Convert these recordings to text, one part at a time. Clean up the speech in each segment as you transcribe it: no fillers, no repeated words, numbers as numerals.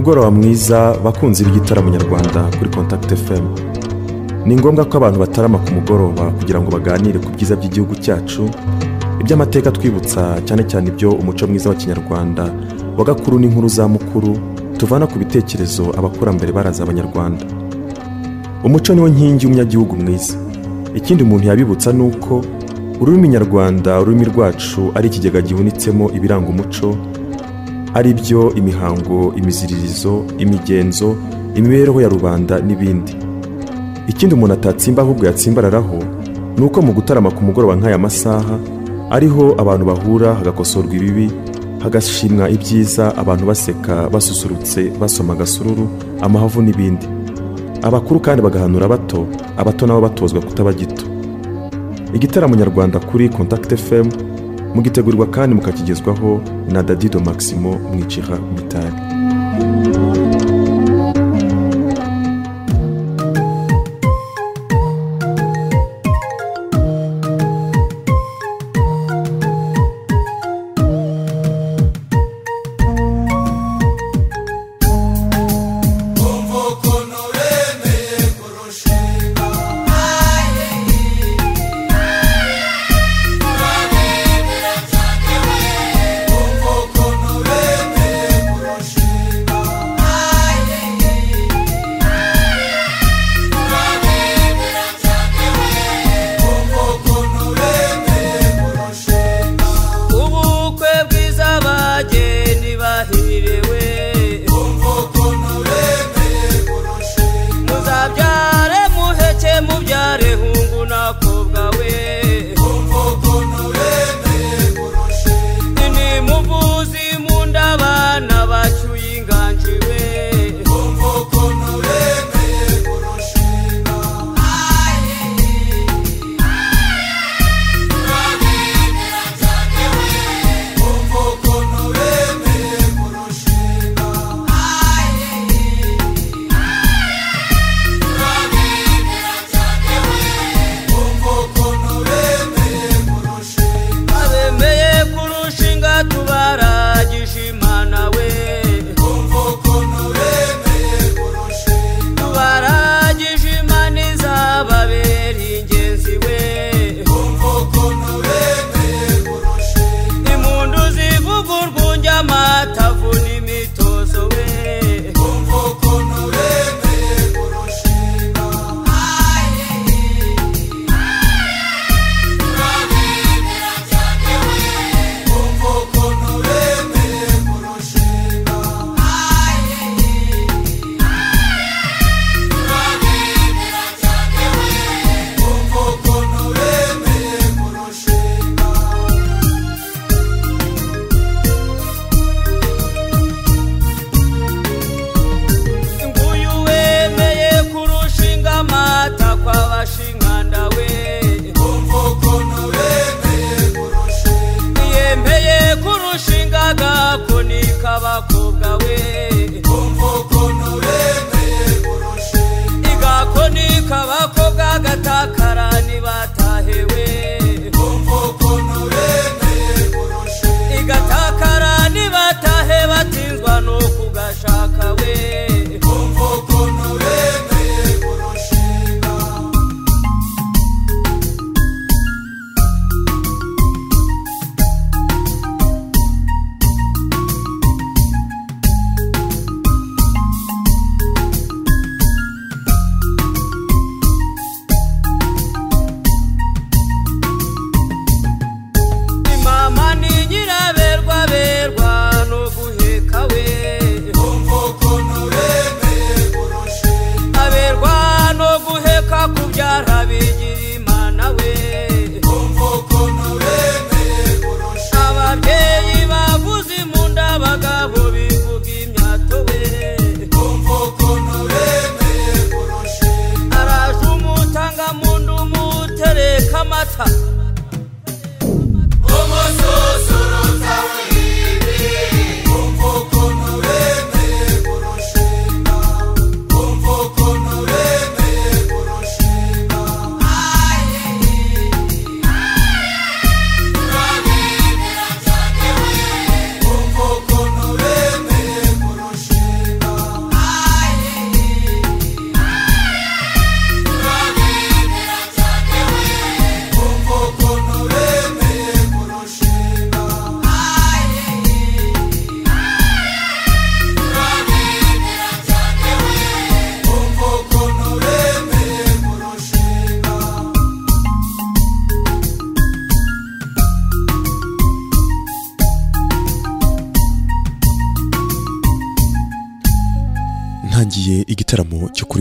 Umugoroba mwiza bakunzi b'igitaramo nyarwanda kuri Contact FM. Ni ngombwa ko abantu batarama ku mugoroba kugira ngo baganire ku byiza by'igihugu cyacu, iby'amateka twibutsa cyane cyane ibyo umuco mwiza wa Kinyarwanda wa gakuru n'inkuru za mukuru tuvana ku bitekerezo abakurambere baraza abanyarwanda. Umuco niwo nkingi y'umunyagihugu mwiza. Ikindi umuntu yabibutsa nuko ururimi nyarwanda, ururimi rwacu ari ikigega gihunitsemo ibiranga umuco, ari byo imihango, imiziririzo, imigenzo, imibereho ya rubanda n'ibindi. Ikindi umuntu atatsimba ahubwo yatsimbararaho nuko mu gutarama ku mugoroba nk'aya masaha ariho abantu bahura hagakosorwa ibibi, hagashimwa ibyiza, abantu baseka, basusurutse, basoma agasururu, amahavu n'ibindi. Abakuru kandi bagahanura abato, abato nabo batozwa kutaba gito. Igitaramo nyarwanda kuri Contact FM mugitegurirwa kandi mukakigezwaho na Dadido Maximo Mwicira Mitari.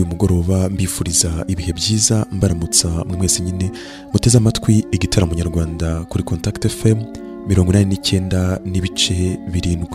kuri uyu mugoroba mbifuriza ibihe byiza, mbaramutsa mwese nyine muteze amatwi igitaramo nyarwanda kuri Contact FM 89.7.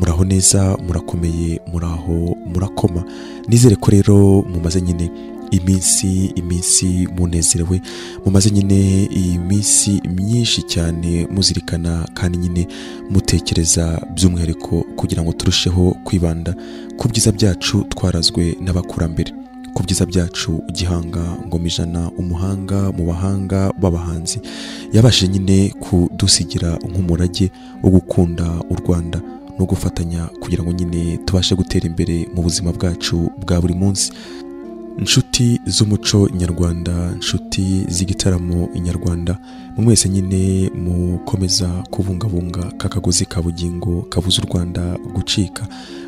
Muraho neza, murakomeye, muraho murakoma. Nizere ko rero mumaze nyine iminsi munezerewe, mumaze nyine iminsi myinshi cyane muzirikana kandi nyine mutekereza by'umwihariko kugira ngo turusheho kwibanda ku byiza byacu twarazwe n'abakurambere, ku byiza byacu Gihanga Ngoma Ijana, umuhanga mu bahanga b'abahanzi, yabashije nyine kudusigira nk'umurage wo gukunda u Rwanda no gufatanya kugira ngo nyine tubashe gutera imbere mu buzima bwacu bwa buri munsi. Inshuti z'umuco nyarwanda, inshuti z'igitaramo nyarwanda, mwese nyine mukomeza kubungabunga kakagozi ka bugingo kabuza u Rwanda gucika.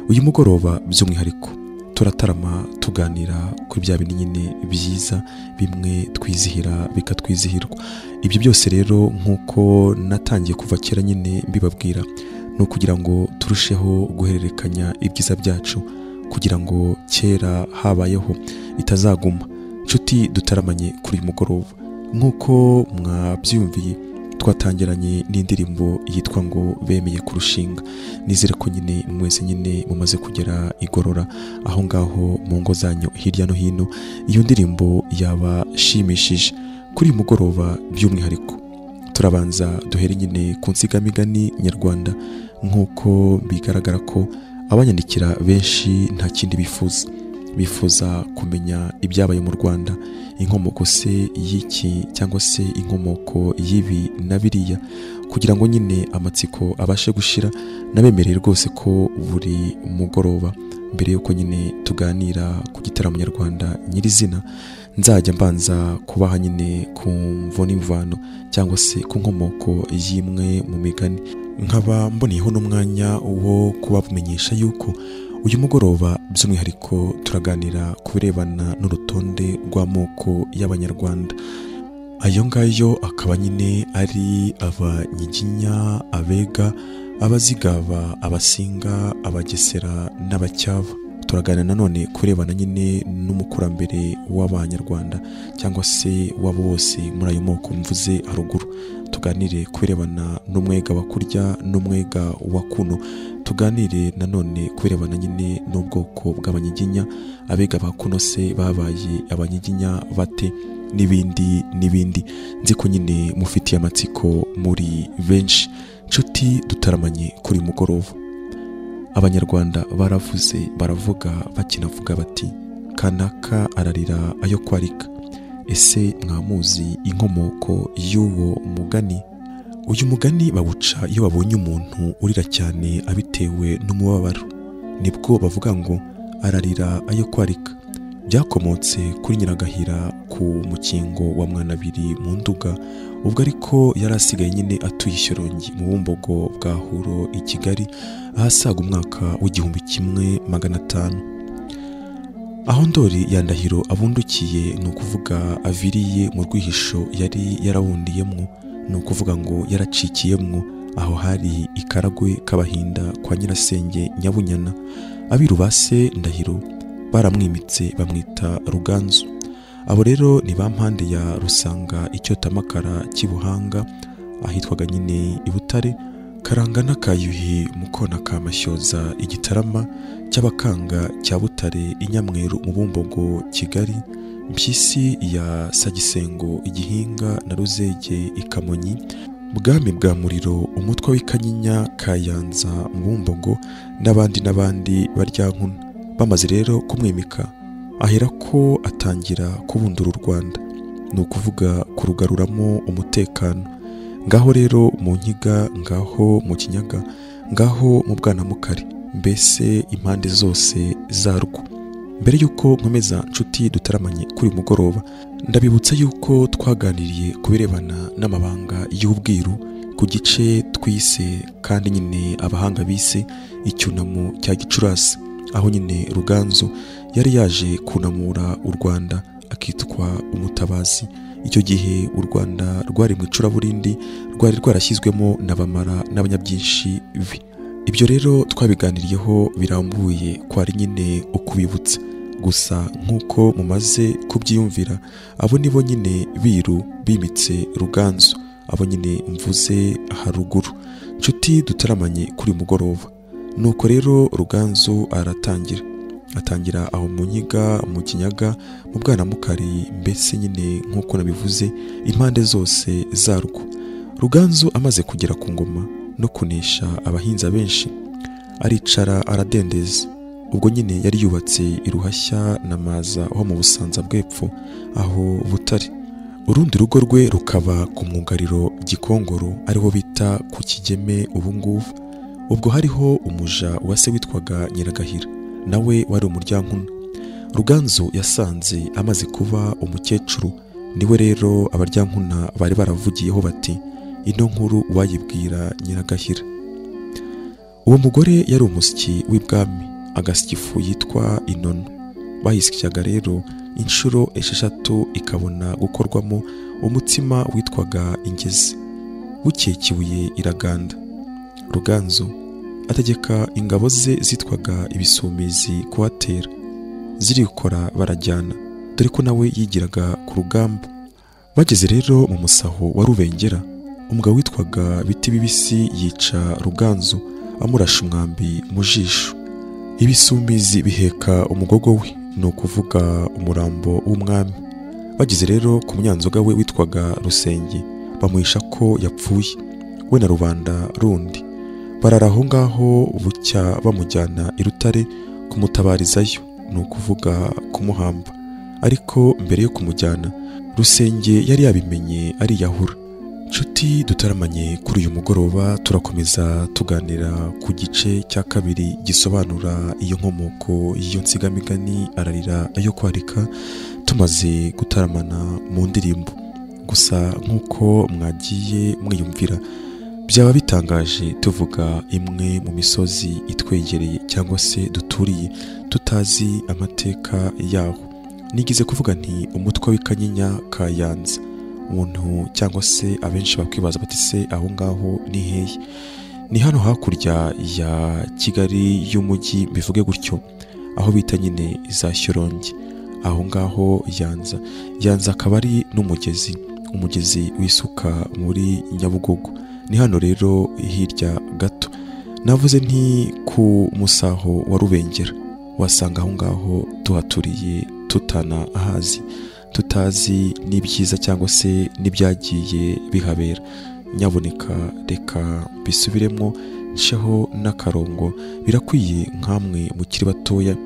Uyu mugoroba by'umwihariko turatarama tuganira kuri bya bintu nyine byiza bimwe twizihira bikatwizihirwa. Ibyo byose rero nkuko natangiye kuva kera nyine mbibabwira, no kugira ngo turusheho guhererekanya ibyiza byacu kugira ngo kera habayeho itazaguma. Nshuti dutaramanye kuri uyu mugoroba, nkuko mwabyumviye twatangiranye n'indirimbo yitwa ngo bemeye kurushinga. Nizere ko nyine mwese nyine mumaze kugera igorora aho ngaho mu ngo zanyu hirya no hino, iyo ndirimbo yabashimishije. Kuri uyu mugoroba by'umwihariko turabanza duhere nyine ku nsigamigani nyarwanda, nkuko bigaragara ko abanyandikira benshi nta kindi bifuza kumenya ibyabaye mu Rwanda, inkomoko se y'iki cyangwa se inkomoko y'ibi na biriya, kugira ngo nyine amatsiko abashe gushira. Nabemereye rwose ko buri mugoroba mbere yuko nyine tuganira ku gitaramo nyarwanda nyirizina, nzajya mbanza kubaha nyine ku mvo n'imvano cyangwa se ku nkomoko y'imwe mu migani. Nkaba mboneyeho n'umwanya wo kubamenyesha yuko uyu mugoroba by'umwihariko turaganira ku birebana n'urutonde rw'amoko y'Abanyarwanda. Ayo ngayo akaba nyine ari Abanyiginya, Abega, Abazigaba, Abasinga, Abagesera n'Abacyaba. Turaganira nanone kurebana nyine n'umukurambere w'Abanyarwanda cyangwa se wabo bose muri ayo moko mvuze haruguru. Tuganire kurebana n'umwega wa kurya n'umwega wa kuno. Tuganire nanone kurebana nyine n'ubwoko bw'Abanyiginya, Abega ba kuno se babaye Abanyiginya bate, n'ibindi n'ibindi. Nzi ko nyine mufitiye amatsiko muri benshi. Nshuti dutaramanye kuri mugoroba, Abanyarwanda baravuze baravuga bakinavuga bati kanaka ararira ayo kwarika. Ese mwamuzi inkomoko y'uwo mugani? Uyu mugani bawuca iyo babonye umuntu urira cyane abitewe n'umubabaro, nibwo bavuga ngo ararira ayo kwarika. Byakomotse kuri Nyiragahira ku mukingo wa Mwanabiri mu Nduga, ubwo ariko yarasigaye nyine atuye Ishyorongi mu Bumbogo bwa Huro i Kigali ahasaga umwaka w'1500. Aho Ndori ya Ndahiro abundukiye, ni ukuvuga aviriye mu rwihisho yari yarabundiyemwo, ni ukuvuga ngo yaracikiyemwo, aho hari ikaragwe k'Abahinda kwa Nyirasenge Nyabunyana. Abiru base Ndahiro baramwimitse bamwita Ruganzu. Abo rero ni ba mpande ya Rusanga icyotamakara cy'Ibuhanga ahitwaga nyine i Butare, Karanga na Kayuhi Mukona ka Mashyoza Igitarama cy'Abakanga cya Butare Inyamweru mu Bumbogo Kigali, Mpyisi ya Sagisengo Igihinga na Ruzege Ikamonyi, Bwami bwa Muriro umutwe w'Ikanyinya Kayanza mu Bumbogo n'abandi n'abandi Baryankuna. Bamaze rero kumwimika ahera ko atangira kubundura u Rwanda, ni ukuvuga kurugaruramo umutekano. Ngaho rero mu Nkiga, ngaho mu Kinyaga, ngaho mu Bwanamukari, mbese impande zose zarwo. Mbere yuko nkomeza nshuti dutaramanye kuri mugoroba, ndabibutsa yuko twaganiriye kubirebana n'amabanga y'ubwiru ku gice twise kandi nyine abahanga bise icyunamo cya Gicurasi, aho nyine Ruganzu yari yaje kunamura u Rwanda akitwa umutabazi. Icyo gihe u Rwanda rwari mu icuraburindi rwari rwarashyizwemo n'abamara n'abanyabyinshi bi. Ibyo rero twabiganiriyeho birambuye kwari nyine ukubibutsa. Gusa nk'uko mumaze kubyiyumvira, abo nibo nyine biru bimitse Ruganzu, abo nyine mvuze haruguru. Nshuti dutaramanye kuri mugoroba. Nuko rero Ruganzu aratangira, atangira aho mu Nkiga, mu Kinyaga, mu Bwanamukari, mbese nyine nk'uko nabivuze impande zose zarwo. Ruganzu amaze kugera ku ngoma no kunesha abahinza benshi, aricara aradendeza. Ubwo nyine yari yubatse iruhashya na Maza ho mu Busanza bw'epfo aho Butare. Urundi rugo rwe rukaba ku mwugariro Gikongoro, ariho bita ku Kigeme ubu ngubu. Ubwo hariho umuja wa se witwaga Nyiragahira, nawe wari umuryankuna. Ruganzu yasanze amaze kuba umukecuru, niwe rero abaryankuna bari baravugiyeho bati ino nkuru wayibwira Nyiragahira. Uwo mugore yari umusyi w'ibwami, agasyifu yitwa Inono. Bayisyaga rero inshuro 6 ikabona gukorwamo umutsima witwaga ingezi. Bukeye Kibuye iraganda. Ruganzu ategeka ingabo ze zitwaga ibisumizi kuhatera, zirikora barajyana, dore ko nawe yigiraga ku rugamba. Bageze rero mu musaho wa Rubengera, umugabo witwaga Biti Bibisi yica Ruganzu amurasha umwambi mu jisho. Ibisumizi biheka umugogo we, ni ukuvuga umurambo w'umwami. Bageze rero ku munyanzoga we witwaga Rusenge, bamuhisha ko yapfuye, we na rubanda rundi. Barara aho ngaho bucya bamujyana i Rutare kumutabarizayo, ni ukuvuga kumuhamba. Ariko mbere yo kumujyana, Rusenge yari yabimenye ariyahura. Nshuti dutaramanye kuri uyu mugoroba, turakomeza tuganira ku gice cya kabiri gisobanura iyo nkomoko y'iyo nsigamigani ararira ayo kwarika, tumaze gutaramana mu ndirimbo. Gusa nk'uko mwagiye mwiyumvira, byaba bitangaje tuvuga imwe mu misozi itwegereye cyangwa se duturiye tutazi amateka yaho. Nigize kuvuga nti umutwe w'ikanyinya Kayanza, umuntu cyangwa se abenshi bakwibaza bati se aho ngaho ni hehe? Ni hano hakurya ya Kigali y'umujyi, bivuge gutyo, aho bita nyine za Shyorongi, aho ngaho Yanza. Yanza akaba ari n'umugezi, umugezi wisuka muri Nyabugogo. Ni hano rero hirya gato. Navuze nti ku musaho wa Rubengera, wasanga aho ngaho tuhaturiye tutana ahazi, tutazi n'ibyiza cyangwa se n'ibyagiye bihabera. Nyaboneka reka bisubiremo, nsheho n'akarongo. Birakwiye nkamwe mukiri batoya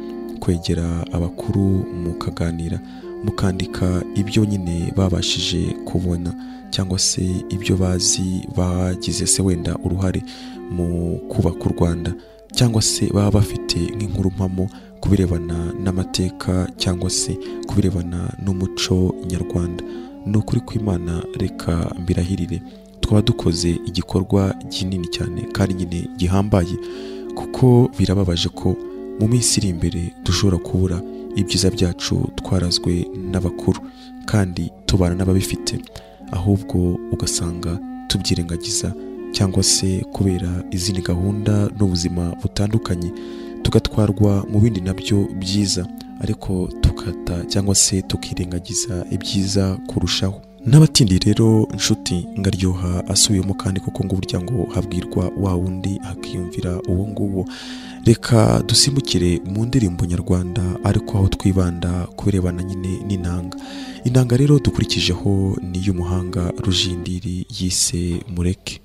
kwegera abakuru mukaganira, mukandika ibyo nyine babashije kubona cyangwa se ibyo bazi bagize se wenda uruhare mu kubaka u Rwanda, cyangwa se baba bafite nk'inkuru mpamo kubirebana n'amateka cyangwa se kubirebana n'umuco nyarwanda. Ni ukuri kw'Imana reka mbirahirire, twaba dukoze igikorwa kinini cyane kandi nyine gihambaye, kuko birababaje ko mu minsi iri imbere dushobora kubura ibyiza byacu twarazwe n'abakuru kandi tubana n'ababifite, ahubwo ugasanga tubyirengagiza cyangwa se kubera izindi gahunda n'ubuzima butandukanye tugatwarwa mu bindi nabyo byiza, ariko tukata cyangwa se tukirengagiza ibyiza kurushaho. N'abatindi rero nshuti ngaryoha asubiyemo kandi kuko ngo burya ngo habwirwa wa wundi akiyumvira uwo nguwo. Reka dusimbukire mu ndirimbo nyarwanda, ariko aho twibanda kubirebana nyine n'inanga. Inanga rero dukurikijeho ni y'umuhanga Rujindiri yise Mureke.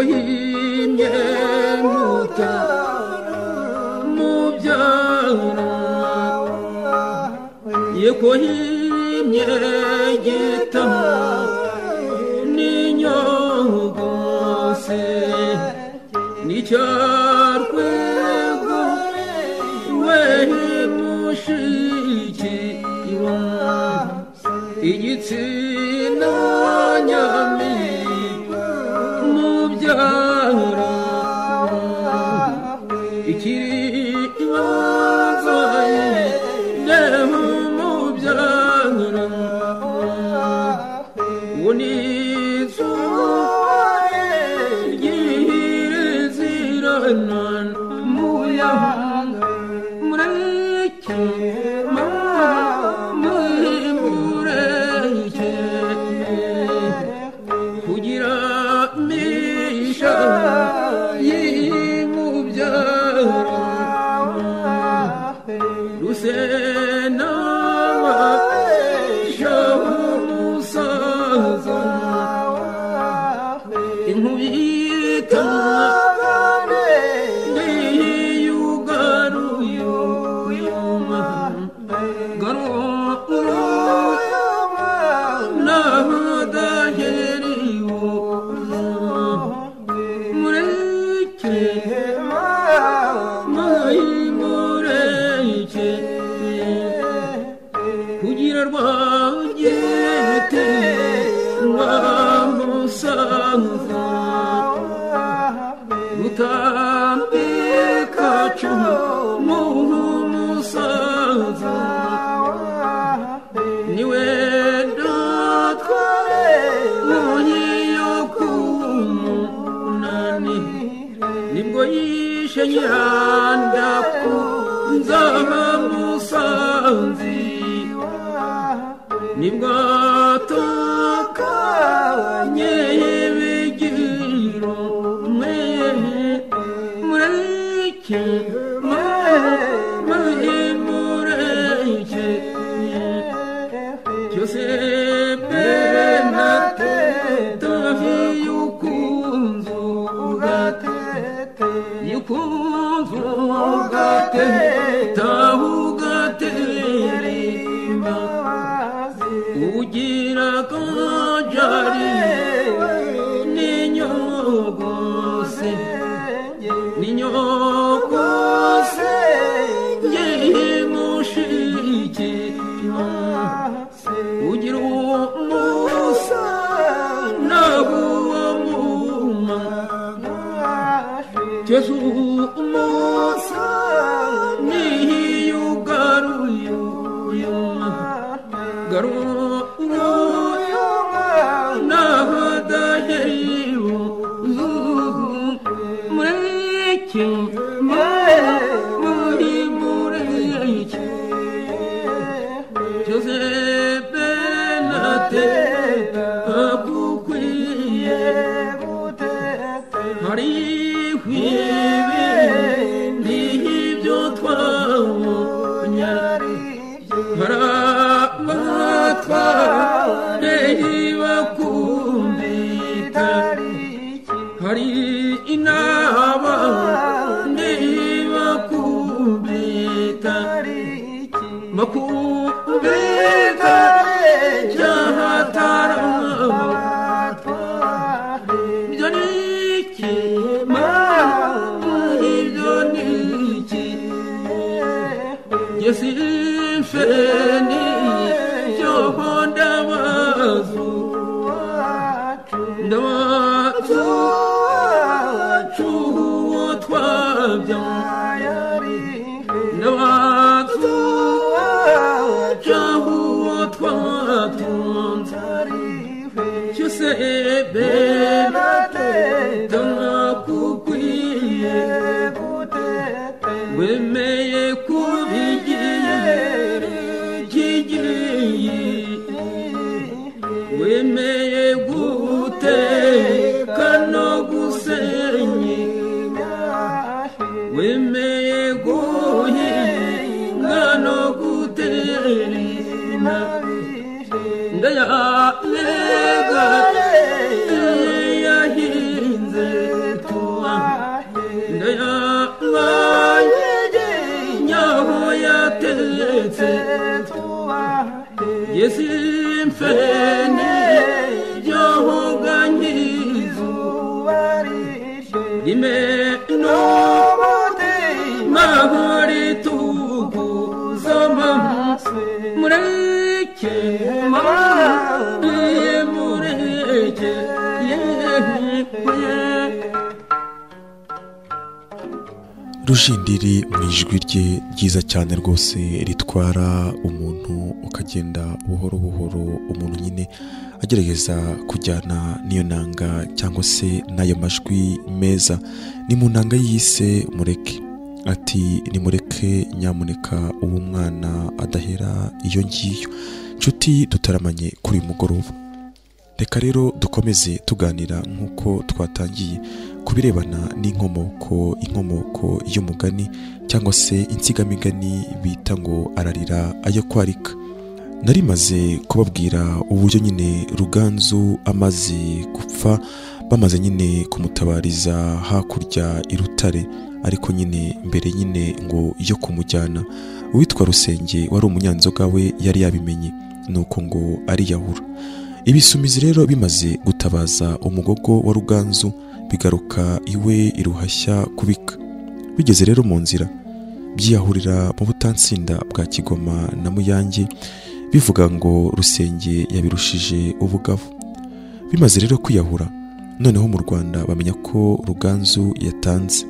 Ye Yehimye muta mubyara Yekohimye gita ninyogose Nicyarwego wemushiki iwa Igitsina nyami mubyara Ikiri mubyara Unizu yiziranan muyahanga mureke mureke kugira misha yimubyara Rusena shamusaza Inkubita Kugira rwagete rwamusanza Rutambika cumu musaza Niwe ndatware yo kumunani Nibwo yishe nyirandaku nzaba musanzi Nibwo atakanye ibigiro mureke mureke Cyose benate tafi yukunzu ugate yukunzu ugate tahugaterimba Ugira kajari ninyogose ninyogose yemushiki Ugira umusa naguwamuma Jesu umusa niyugaruyu Garu Mureke mureke Cyose benate akukwiye Hari ibindi ibyo twabonye Harabatware bakumbita Hari inaba bakumbita Bakumbita cyahatarama Ibyo ni iki ibyo ni iki Yesimfeni cyoho ndabazu Ndabazu uwo twabya Ndabazu uwo twatunze Cyose benate ndakukwiye Wemeye kubigira kigiye Wemeye guteka no gusenya Wemeye guhinga no guterina Ndayarega yahinze tuba Muretse yesimfene yohuganyizu rimeno mahori tukuzoma mureke mama mureke ye. Rujindiri mu ijwi rye ryiza cyane rwose ritwara umuntu ukagenda buhoro buhoro, umuntu nyine agerageza kujyana n'iyo nanga cyangwa se n'ayo majwi meza. Ni mu nanga yise mureke, ati nimureke nyamuneka uwo mwana adahera iyo ngiyo. Nshuti dutaramanye kuri mugoroba, reka rero dukomeze tuganira nk'uko twatangiye kubirebana n'inkomoko, inkomoko y'umugani cyangwa se insigamigani bita ngo ararira ayo kwarika. Narimaze kubabwira uburyo nyine Ruganzu amaze gupfa bamaze nyine kumutabariza hakurya i Rutare, ariko nyine mbere nyine ngo yo kumujyana uwitwa Rusenge wari umunyanzoga we yari yabimenye, nuko ngo ariyahura. Ibisumizi rero bimaze gutabaza umugogo wa Ruganzu bigaruka iwe iruhashya kubika. Bigeze rero mu nzira byiyahurira mu butansinda bwa Kigoma na Muyange, bivuga ngo Rusenge yabirushije ubugabo. Bimaze rero kwiyahura, noneho mu Rwanda bamenya ko Ruganzu yatanze.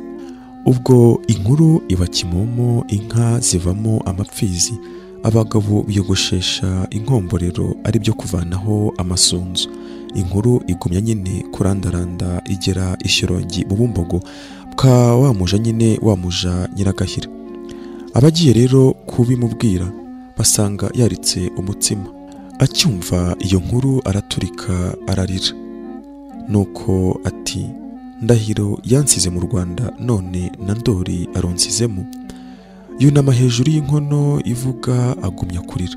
Ubwo inkuru iba kimomo, inka zivamo amapfizi, abagabo biyogoshesha inkomborero ari byo kuvanaho amasunzu. Inkuru igumya nyine kurandaranda igera Ishyorongi mu Bumbogo bwa wamuja nyine wamuja Nyiragahira. Abagiye rero kubimubwira basanga yaritse umutsima. Acyumva iyo nkuru araturika ararira, nuko ati Ndahiro yansize mu Rwanda none na Ndori aronsizemo. Yunama hejuru y'inkono ivuga agumya kurira,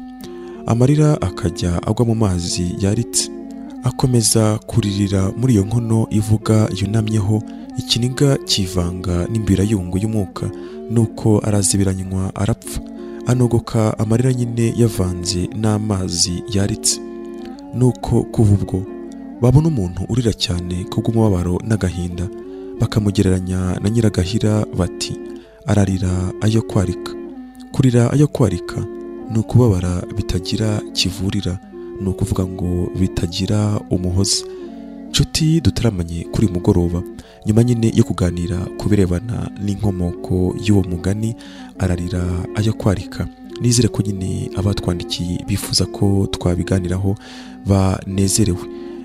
amarira akajya agwa mu mazi yaritse. Akomeza kuririra muri iyo nkono ivuga yunamyeho, ikiniga kivanga n'imbirayungu y'umwuka, nuko arazibiranywa arapfa. Anogoka amarira nyine yavanze n'amazi yaritse. Nuko kuva ubwo babona umuntu urira cyane kubw'umubabaro n'agahinda, bakamugereranya na Nyiragahira bati ararira ayo kwarika. Kurira ayo kwarika ni ukubabara bitagira kivurira, ni ukuvuga ngo bitagira umuhoza. Nshuti dutaramanye kuri mugoroba, nyuma nyine yo kuganira kubirebana n'inkomoko y'uwo mugani ararira ayo kwarika, nizere ko nyine abatwandikiye bifuza ko twabiganiraho banezerewe.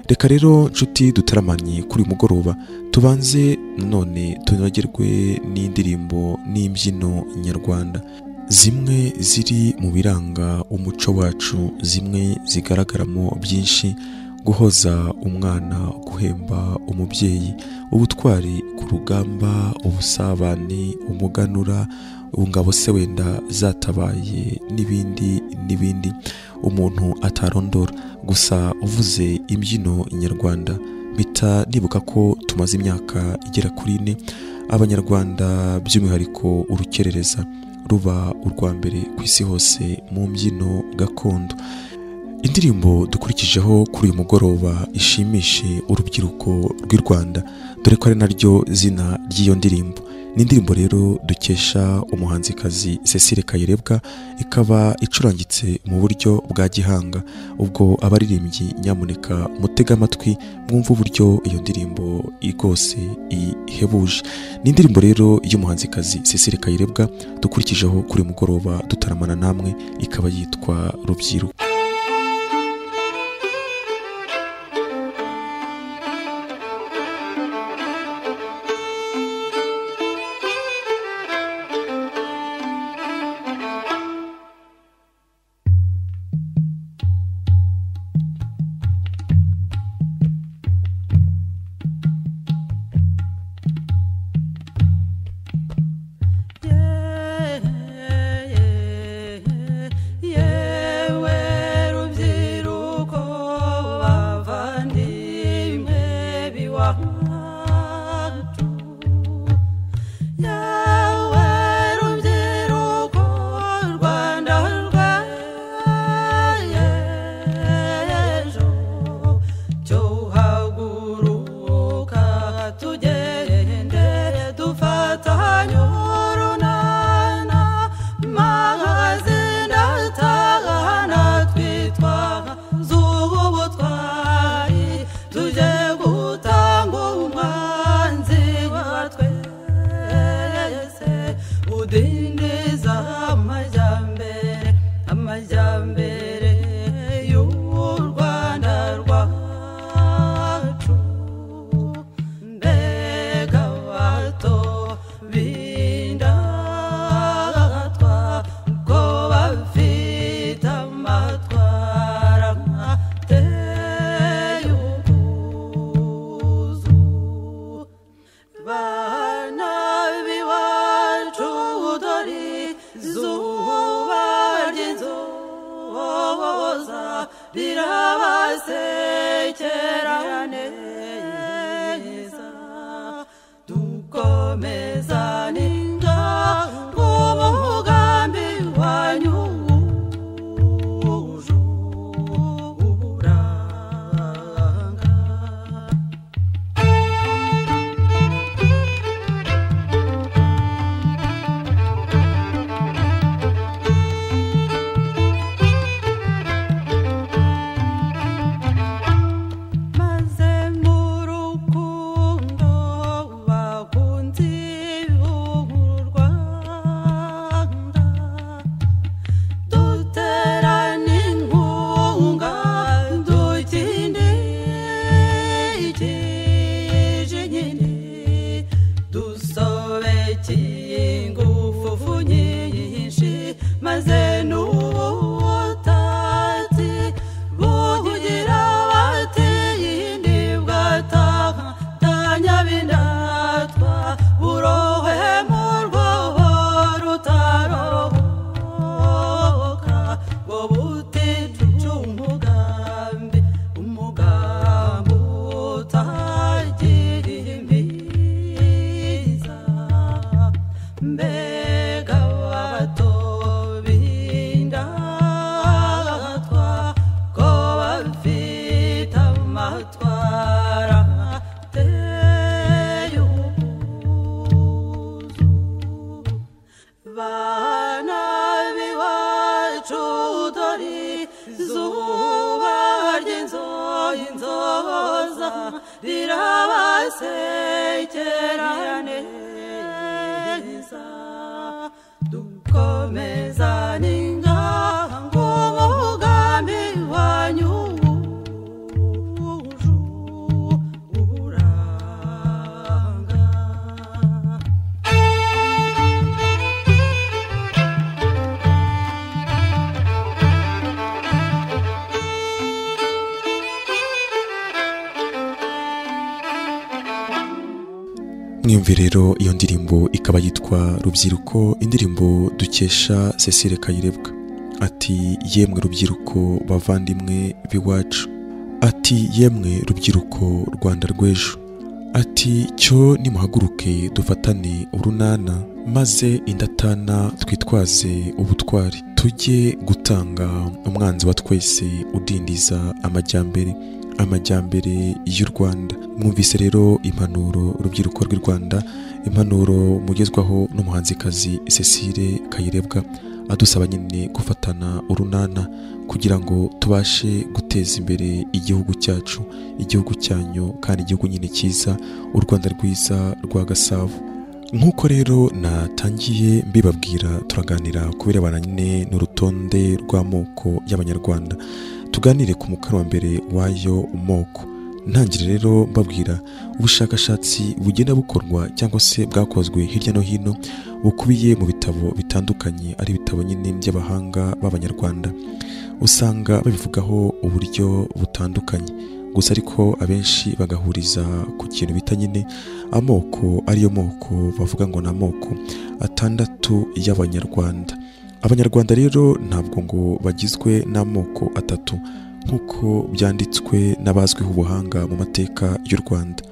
Reka rero nshuti dutaramanye kuri mugoroba tubanze none tunogerwe n'indirimbo n'imbyino nyarwanda, zimwe ziri mu biranga umuco wacu, zimwe zigaragaramo byinshi: guhoza umwana, guhemba umubyeyi, ubutwari ku rugamba, ubusabane, umuganura, ingabo se wenda zatabaye, n'ibindi n'ibindi umuntu atarondora. Gusa uvuze imbyino nyarwanda mpita nibuka ko tumaze imyaka igera kuri 4 abanyarwanda by'umwihariko urukerereza ruba urwa mbere ku isi hose mu mbyino gakondo. Indirimbo dukurikijeho kuri uyu mugoroba ishimishe urubyiruko rw'u Rwanda, dore ko ari naryo zina ry'iyo ndirimbo. Ni indirimbo rero dukesha umuhanzikazi Cecile Kayirebwa, ikaba icurangitse mu buryo bwa gihanga. Ubwo abaririmbyi nyamuneka mutega amatwi mwumva uburyo iyo ndirimbo igose ihebuje. Ni indirimbo rero y'umuhanzikazi Cecile Kayirebwa dukurikijeho kuri mugoroba dutaramana namwe, ikaba yitwa Rubyiruko. Yeah, yeah, yeah. Amajyambere y'u Rwanda rwacu, mbega bato b'indatwa ko bafite amatwara ateye ubwuzu. Bana b'iwacu dore izuba ry'inzoza rirabasekera neza, dukomeza n'ingango umugambi wanyu wuje uburanga. Maze mu rukundo bakunzi b'u Rwanda, duterane inkunga dukinde ikijinyine, dusobeke ingufu nyinshi, maze n'ubutatsi bugira batindi bwatatanya b'indatwa, burohe mu rwobo rutarohoka, ngo butica umugambi, umugambi utagira imbiza. Mbega bato b'indatwa ko bafite amatwara ateye ubwuzu. Bana b'iwacu dore izuba ry'inzoza rirabasekera neza, dukomeza n'ingango umugambi wanyu wuje uburanga. Mwiyumve rero iyo ndirimbo ikaba yitwa Rubyiruko, indirimbo dukesha Cecile Kayirebwa. Ati yemwe rubyiruko bavandimwe b'iwacu, ati yemwe rubyiruko Rwanda rw'ejo, ati cyo nimuhaguruke dufatane urunana, maze indatana twitwaze ubutwari, tujye gutanga umwanzi wa twese udindiza amajyambere, amajyambere y'u Rwanda. Mwumvise rero impanuro rubyiruko rw'u Rwanda, impanuro mugezwaho n'umuhanzikazi Cecile Kayirebwa, adusaba nyine gufatana urunana kugira ngo tubashe guteza imbere igihugu cyacu, igihugu cyanyu, kandi igihugu nyine cyiza, u Rwanda rwiza rwa Gasabo. Nk'uko rero natangiye mbibabwira, turaganira ku birebana nyine n'urutonde rw'amoko y'Abanyarwanda. Tuganire ku mukara wa mbere w'ayo moko. Ntangire rero mbabwira ubushakashatsi bugenda bukorwa cyangwa se bwakozwe hirya no hino, bukubiye mu bitabo bitandukanye, ari ibitabo nyine by'abahanga b'Abanyarwanda. Usanga babivugaho uburyo butandukanye, gusa ariko abenshi bagahuriza ku kintu bita nyine amoko, ariyo moko bavuga ngo ni amoko 6 y'Abanyarwanda. Abanyarwanda rero ntabwo ngo bagizwe n'amoko 3 nk'uko byanditswe n'abazwiho ubuhanga mu mateka y'u Rwanda.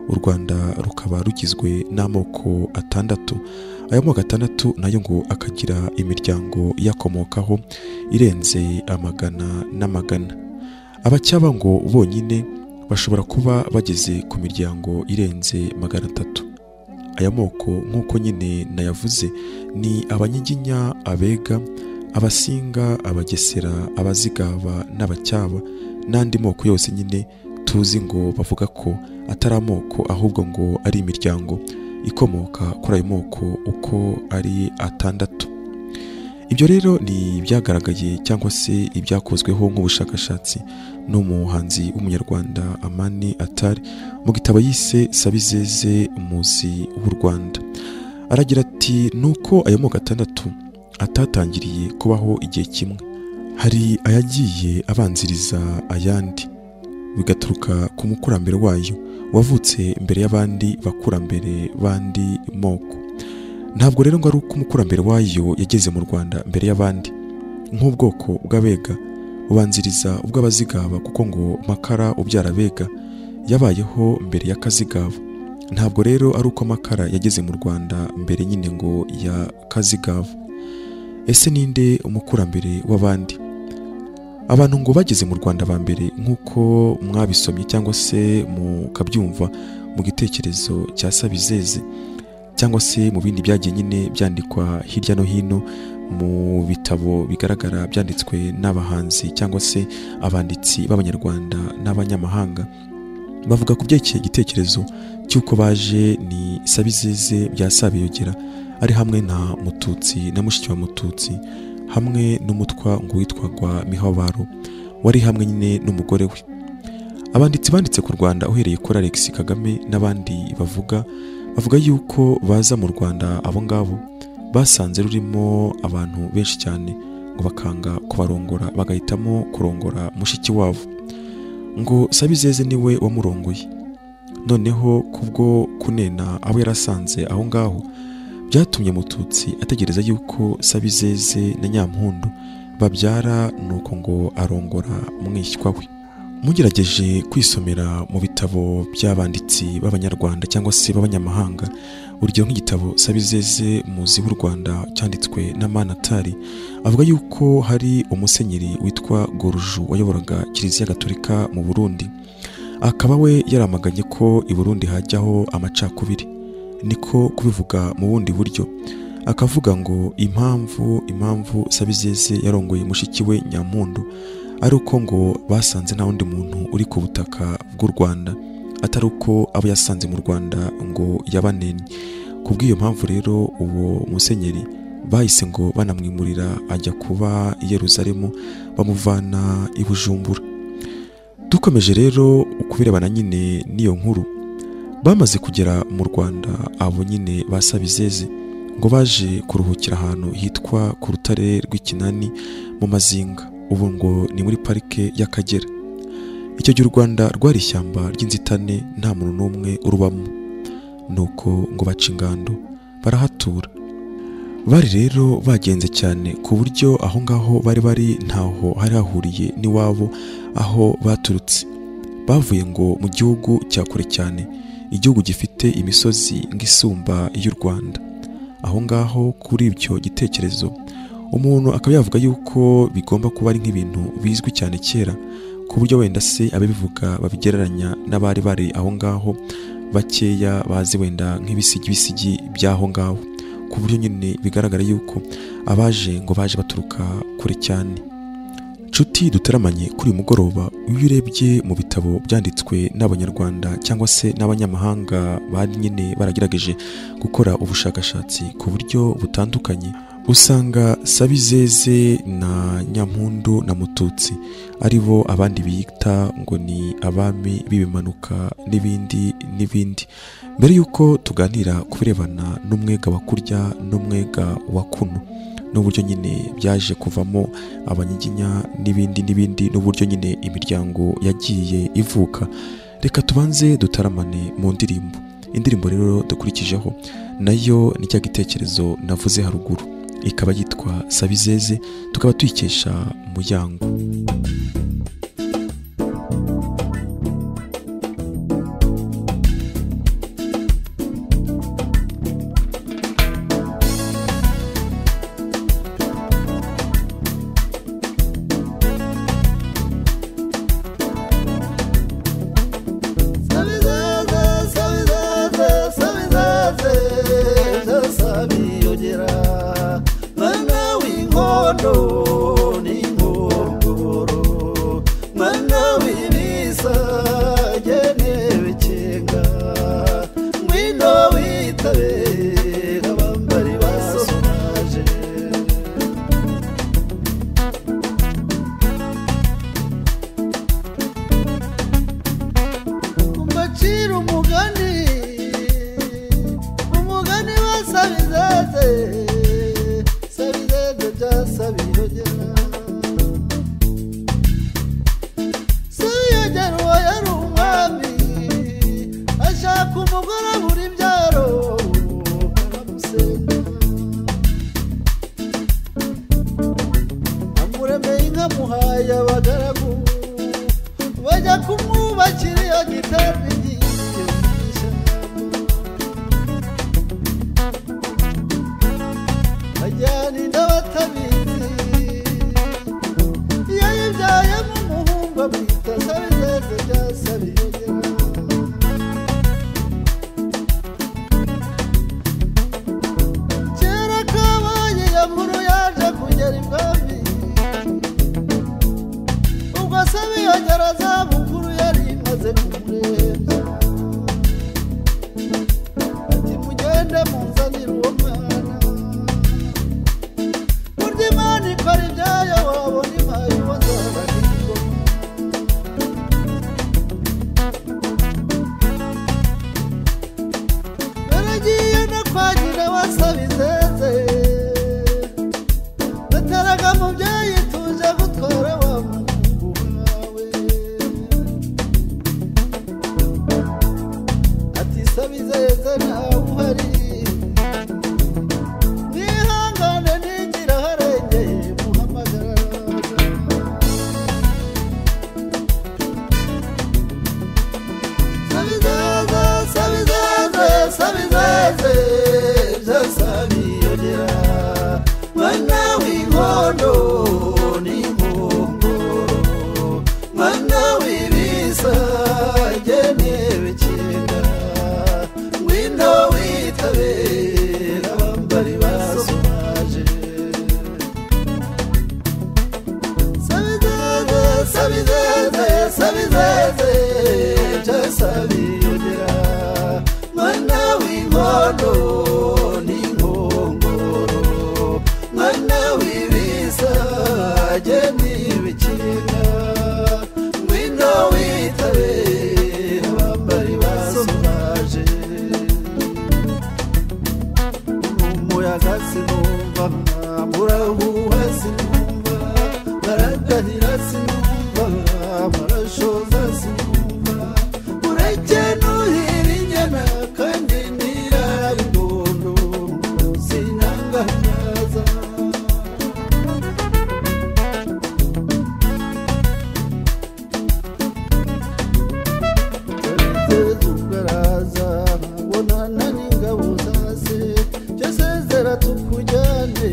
U Rwanda rukaba rugizwe n'amoko 6. Ayo moko 6 nayo ngo akagira imiryango yakomokaho irenze amagana n'amagana. Abacyaba ngo bonyine bashobora kuba bageze ku miryango irenze 300. Aya moko nk'uko nyine nayavuze ni Abanyiginya, Abega, Abasinga, Abagesera, Abazigaba n'Abacyaba, n'andi moko yose nyine tuzi ngo bavuga ko atari amoko ahubwo ngo ari imiryango ikomoka kuri ayo moko uko ari 6. Ibyo rero ni ibyagaragaye cyangwa se ibyakozweho nk'ubushakashatsi n'umuhanzi w'umunyarwanda Amani Atari mu gitabo yise Sabizeze Umuzi w'u Rwanda. Aragira ati nuko ayo moko atandatu atatangiriye kubaho igihe kimwe, hari ayagiye abanziriza ayandi, bigaturuka ku mukurambere wayo wavutse mbere y'abandi bakurambere bandi moko. Ntabwo rero ngo ari uko umukurambere wayo yageze mu Rwanda mbere y'abandi, nk'ubwoko bw'Abega bubanziriza ubw'Abazigaba, kuko ngo Makara ubyara Abega yabayeho mbere ya Kazigaba. Ntabwo rero ari uko Makara yageze mu Rwanda mbere nyine ngo ya Kazigaba. Ese ninde umukurambere w'abandi? Abantu ngo bageze mu Rwanda ba mbere nk'uko mwabisomye cyangwa se mukabyumva mu gitekerezo cya Sabizeze cyangwa se mu bindi byagiye nyine byandikwa hirya no hino mu bitabo bigaragara byanditswe n'abahanzi cyangwa se abanditsi b'Abanyarwanda n'abanyamahanga, bavuga ku byerekeye igitekerezo cy'uko baje ni Sabizeze bya Sabiyogera ari hamwe na Mututsi na mushiki wa Mututsi hamwe n'umutwa ngo witwagwa Mihabaro wari hamwe nyine n'umugore we. Abanditsi banditse ku Rwanda uhereye kuri Alex Kagame n'abandi bavuga yuko baza mu Rwanda abo ngabo basanze rurimo abantu benshi cyane, ngo bakanga kubarongora bagahitamo kurongora mushiki wabo. Ngo Sabizeze niwe wamurongoye. Noneho kubwo kunena abo yarasanze aho ngaho, byatumye Mututsi ategereza yuko Sabizeze na Nyampundu babyara, nuko ngo arongora mwishywa we. Mugerageje kwisomera mu bitabo by'abanditsi b'Abanyarwanda cyangwa se b'abanyamahanga, urugero nk'igitabo Sabizeze Muzi w'u Rwanda cyanditswe na Manatari, avuga yuko hari umusenyeri witwa Goruju wayoboraga Kiliziya Gatolika mu Burundi, akaba we yaramaganye ko i Burundi hajyaho amacakubiri. Niko kubivuga mu bundi buryo, akavuga ngo impamvu Sabizeze yarongoye mushiki we Nyampundu ari uko ngo basanze nta wundi muntu uri ku butaka bw'u Rwanda, atari uko abo yasanze mu Rwanda ngo yabanenye. Kubw'iyo mpamvu rero uwo musenyeri bahise ngo banamwimurira ajya kuba i Yerusalemu, bamuvana i Bujumbura. Dukomeje rero ukubirebana nyine n'iyo nkuru, bamaze kugera mu Rwanda abo nyine ba Sabizeze ngo baje kuruhukira ahantu hitwa ku rutare rw'Ikinani mu Mazinga, ubu ngo ni muri parike y'Akagera. Icyo gihe u Rwanda rwari ishyamba ry'inzitane, nta muntu n'umwe urubamo. Nuko ngo baca ingando barahatura. Bari rero bagenze cyane ku buryo aho ngaho bari bari ntaho hari hahuriye n'iwabo aho baturutse. Bavuye ngo mu gihugu cya kure cyane, igihugu gifite imisozi ngisumba y'u Rwanda. Aho ngaho kuri ibyo gitekerezo umuntu akaba yavuga yuko bigomba kuba ari nk'ibintu bizwi cyane kera, ku buryo wenda se ababivuga babigereranya n'abari bari aho ngaho bakeya bazi wenda nk'ibisigi by'aho ngaho, ku buryo nyine bigaragara yuko abaje ngo baje baturuka kure cyane. Nshuti duteramanye kuri uyu mugoroba, iyo urebye mu bitabo byanditswe n'Abanyarwanda cyangwa se n'abanyamahanga bari nyine baragerageje gukora ubushakashatsi ku buryo butandukanye, usanga Sabizeze na Nyampundu na Mututsi ari bo abandi bita ngo ni abami b'ibimanuka n'ibindi n'ibindi. Mbere yuko tuganira kubirebana n'umwega wa kurya n'umwega wa kuno, n'uburyo nyine byaje kuvamo abanyiginya n'ibindi n'ibindi, n'uburyo nyine imiryango yagiye ivuka, reka tubanze dutaramane mu ndirimbo. Indirimbo rero dukurikijeho nayo ni cya gitekerezo navuze haruguru, ikaba yitwa Sabizeze, tukaba tuyikesha Muyango. Sabiyogera mwana w'inkondo n'inkondo. Muremeye inka muhaye abagaragu bajya kumwubakira iyo gitari igiye mu ishyamba. Bajyana inda batabizi, iyo yibyayemo umuhungu amwita Sabizeze bya Sabiyogera. Kera kabaye ya nkuru yaje kugera ibwami, ubwo Sabiyogera zabukuru yari imaze kumurembya. Ati mugende munzanire uwo mwana, burya Imana ikora ibyayo wabona impaye uwo nzaba n'ingoma. Naragiye no kwa nyina wa Sabizeze, nateraga mubyeyi tuje gutwara wa muhungu wawe. Ati Sabizeze ntawe uhari, nihangane nigira aharengeye muhamagara. Sabizeze, Sabizeze, Sabizeze bya Sabiyogera, mwana w'inkondo n'inkongoro, mwana w'ibisage n'ibikinga, ngwino witabire abambari basomaje. Sabizeze, Sabizeze, Sabizeze bya Sabiyogera, mwana w'inkondo n'inkongoro, mwana w'ibisage n'ibikinga, ngwino witabe abambari basomaje. Umuyaga sinumva, murahuha sinumva, baradahira sinumva, barashoza sinumva, ureke nuhira inyana kandi ntirara ingondo, sinangaza. Ubwaraza bonana n'ingabo zase, jya sezera tukujyane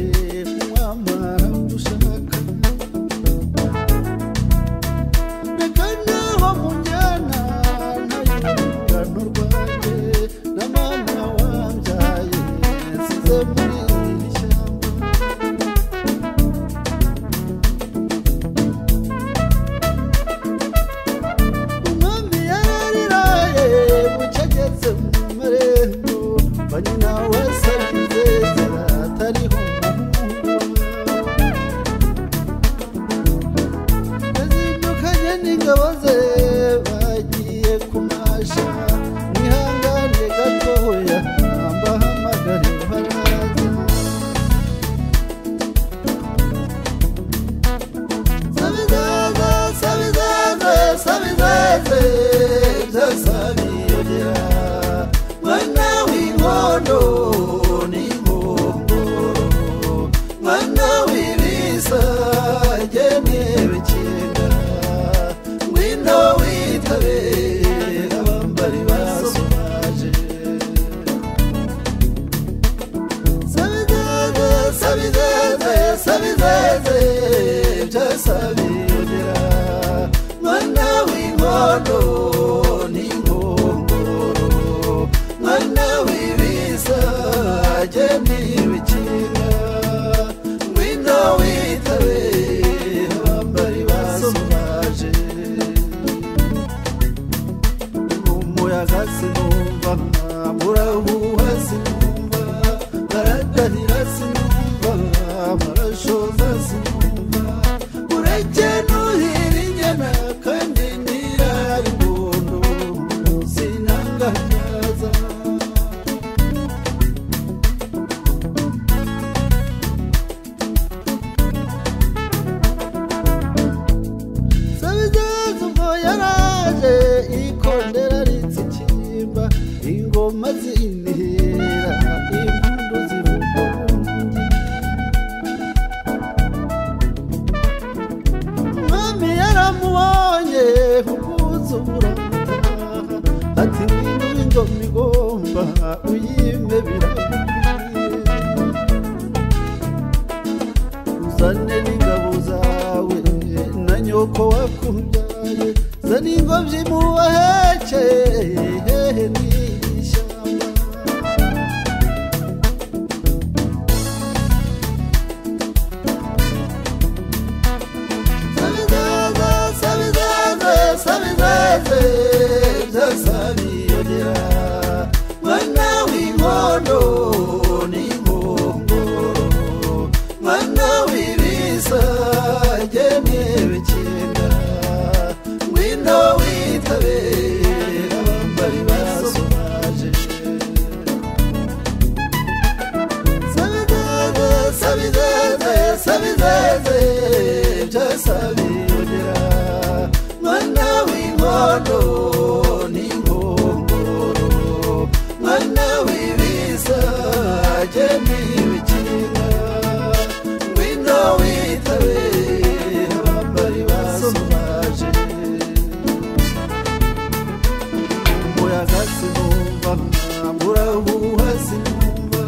wamara gushaka. Reka naho munjyana ntayurungano rwanjye na mama wambyaye nsize muri iri shyamba. Umwami yarariraye bucya ageze mu marembo, ba nyina wa Sabizeze atariho umuhungu wawe. Yazindukanye n'ingabo ze bagiye kumasha, mwihangane gatoya mbahamagare baraza. Sabizeze, Sabizeze, Sabizeze bya Sabiyogera, mwana w'inkondo n'inkongoro, mwana w'ibisage n'ibikinga, ngwino witabe abambari basomaje. Sabizeze, Sabizeze, Sabizeze bya Sabiyogera, mwana w'inkondo n'inkongoro, mwana w'ibisage n'ibikinga, ngwino witabe abambari basomaje. Umuyaga sinumva, murahuha sinumva, baradahira sinumva, barashoza sinumva, ureke uramutaha ati ngwino ingoma igomba uyime biragukwiye uzane n'ingabo zawe na nyoko wakubyaye zana ingobyi mubaheke hehe n'ishyamba Sabizaza sabizaze byasabiyogera mwana w'inkondo n'inkongoro mwana w'ibisa n'ibikenda ngwino witabe abambari basobaje sabizaze sabizaze sabizaze byasabiyogera mwana w'inkondo n'inkongoro mwana w'ibisa n'ibikenda ngwino witabe abambari basobaje umuyaga sinumva murahuha sinumva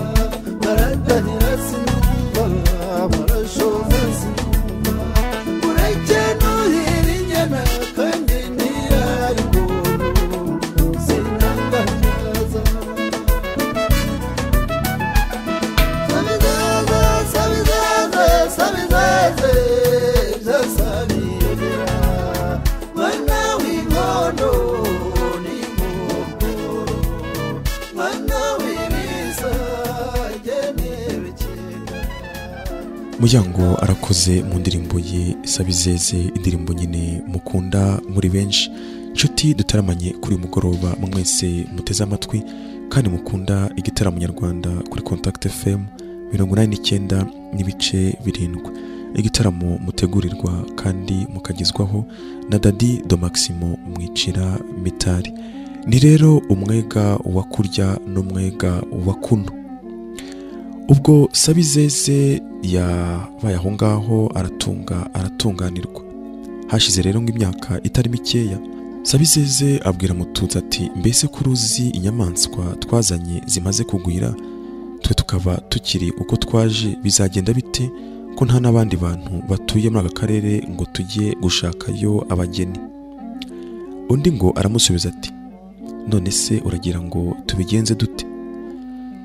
baraganira sinumva barashoza sinumva ureke nuhira inyana kandi ntiyari ubuntu sinangaza sabizaza sabizaze sabizaze byasabiyogera mwana w'inkondo n'inkongoro mwana w'ibisa n'ibikenda. Muyango arakoze mu ndirimbo ye Sabizeze, indirimbo nyine mukunda muri benshi. Nshuti dutaramanye kuri uyu mugoroba, mwese muteze amatwi kandi mukunda igitaramo nyarwanda kuri Contact FM 89.7, igitaramo mutegurirwa kandi mukagezwaho na Dady de Maximo Mwicira Mitari. Ni rero umwega wa kurya n'umwega wa kuno. Ubwo Sabizeze yabaye aho ngaho aratunga aratunganirwa. Hashize rero ng'imyaka itari mikeya, Sabizeze abwira Mututsi ati mbese ko uruzi inyamaswa twazanye zimaze kugwira, twe tukaba tukiri uko twaje, bizagenda bite ko nta n'abandi bantu batuye muri aka karere ngo tujye gushakayo abageni? Undi ngo aramusubiza ati none se uragira ngo tubigenze dute?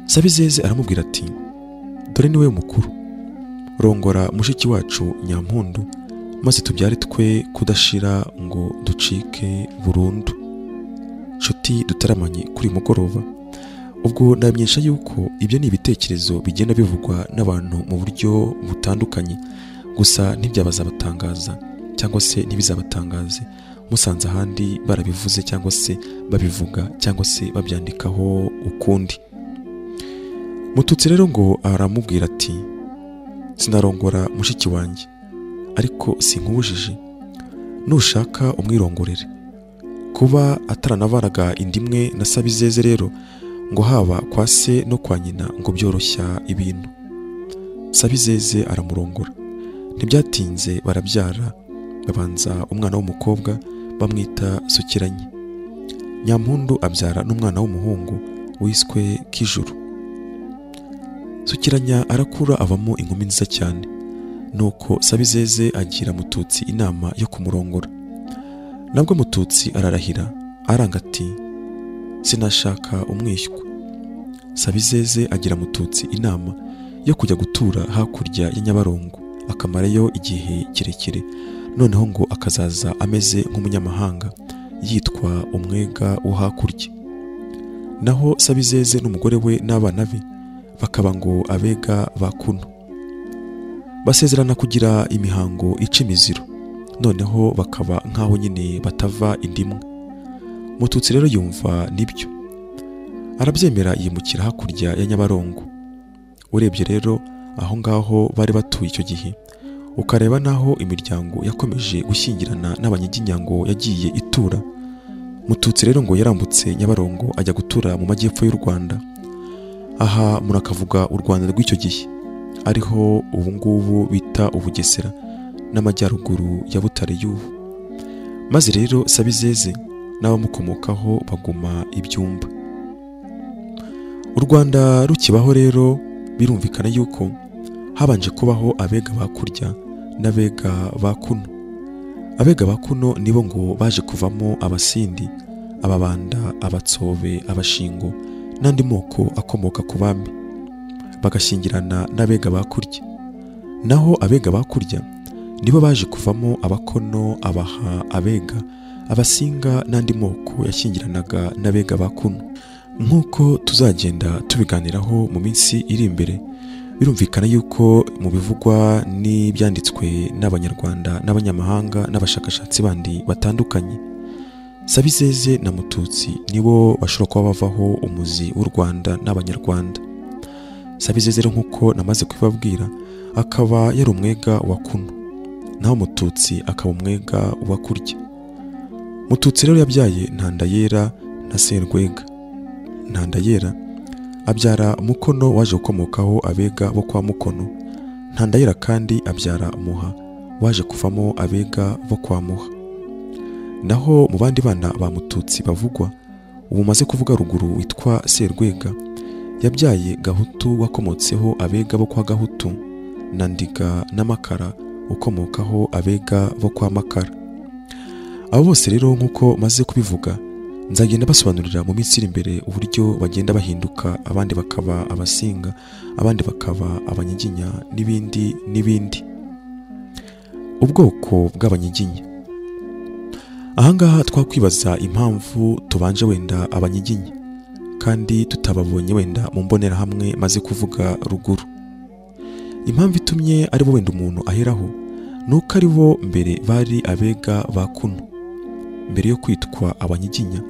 Sabizeze aramubwira ati dore niwe mukuru, rongora mushiki wacu Nyampundu maze tubyare twe kudashira ngo ducike burundu. Nshuti dutaramanye kuri mugoroba, ubwo ndamenyesha yuko ibyo ni ibitekerezo bigenda bivugwa n'abantu mu buryo butandukanye, gusa ntibyabazabatangaza cyangwa se ntibizabatangaze musanze ahandi barabivuze cyangwa se babivuga cyangwa se babyandikaho ukundi. Mututsi rero ngo aramubwira ati sinarongora mushiki wanjye, ariko sinkubujije, nushaka umwirongorere. Kuba ataranavaraga indimwe na Sabizeze rero ngo haba kwa se no kwa nyina ngo byoroshya ibintu. Sabizeze aramurongora. Ntibyatinze barabyara, babanza umwana w'umukobwa bamwita Sukiranye. Nyampundu abyara n'umwana w'umuhungu wiswe Kijuru. Sukiranya arakura avamo inkumi nziza cyane. Nuko Sabizeze agira Mututsi inama yo kumurongora. Nabwo Mututsi ararahira aranga ati sinashaka umwishywa. Sabizeze agira Mututsi inama yo kujya gutura hakurya ya Nyabarongo akamarayo igihe kirekire, noneho ngo akazaza ameze nk'umunyamahanga yitwa umwega wo hakurya. Naho Sabizeze n'umugore we n'abana be bakaba ngo abega ba kuno. Basezerana kugira imihango ica imiziro, noneho bakaba nkaho nyine batava indimwe. Mututsi rero yumva nibyo, arabyemera yimukira hakurya ya Nyabarongo. Urebye rero aho ngaho bari batuye icyo gihe, ukareba naho imiryango yakomeje gushyingirana n'abanyiginyango yagiye itura. Mututsi rero ngo yarambutse Nyabarongo ajya gutura mu majyepfo y'u Rwanda. Aha murakavuga u Rwanda rw'icyo gihe, ariho ubu ngubu bita Ubugesera n'amajyaruguru ya Butare y'ubu. Maze rero Sabizeze n'abamukomokaho baguma ibyumba. U Rwanda rukibaho rero birumvikana yuko habanje kubaho abega ba Kurya n'abega ba Kuno. Abega ba Kuno nibo ngo baje kuvamo Abasindi, Ababanda, Abatsobe, Abashingo n'andi moko akomoka ku bami, bagashyingirana n'abega ba Kurya. Naho abega ba Kurya nibo baje kuvamo Abakono, Abaha, Abega, Abasinga n'andi moko yashyingiranaga n'abega ba Kuno. Nk'uko tuzagenda tubiganiraho mu minsi iri imbere, birumvikana yuko mu bivugwa n'ibyanditswe n'Abanyarwanda n'abanyamahanga n'abashakashatsi bandi batandukanye, Sabizeze na Mututsi nibo bashobora kuba bavaho umuzi w'u Rwanda n'Abanyarwanda. Sabizeze rero nk'uko namaze kubibabwira akaba yari umwega wa Kuno, naho Mututsi akaba umwega wa Kurya. Mututsi rero yabyaye Ntandayera na Serwega. Ntandayera abyara Mukono waje gukomokaho abega bo kwa Mukono. Ntandayera kandi abyara Muha waje kuvamo abega bo kwa Muha. Naho mu bandi bana ba Mututsi bavugwa ubu maze kuvuga ruguru witwa Serwega, yabyaye Gahutu wakomotseho abega bo kwa Gahutu, na Ndiga na Makara ukomokaho abega bo kwa Makara. Abo bose rero nk'uko maze kubivuga nzagenda basobanurira mu minsi iri imbere uburyo bagenda bahinduka, abandi bakaba Abasinga, abandi bakaba Abanyiginya n'ibindi n'ibindi. Ubwoko bw'Abanyiginya. Ahangaha twakwibaza impamvu tubanje wenda Abanyiginya kandi tutababonye wenda mu mbonerahamwe maze kuvuga ruguru. Impamvu itumye ari bo wenda umuntu aheraho nuko ari bo mbere bari abega ba Kuno. Mbere yo kwitwa Abanyiginya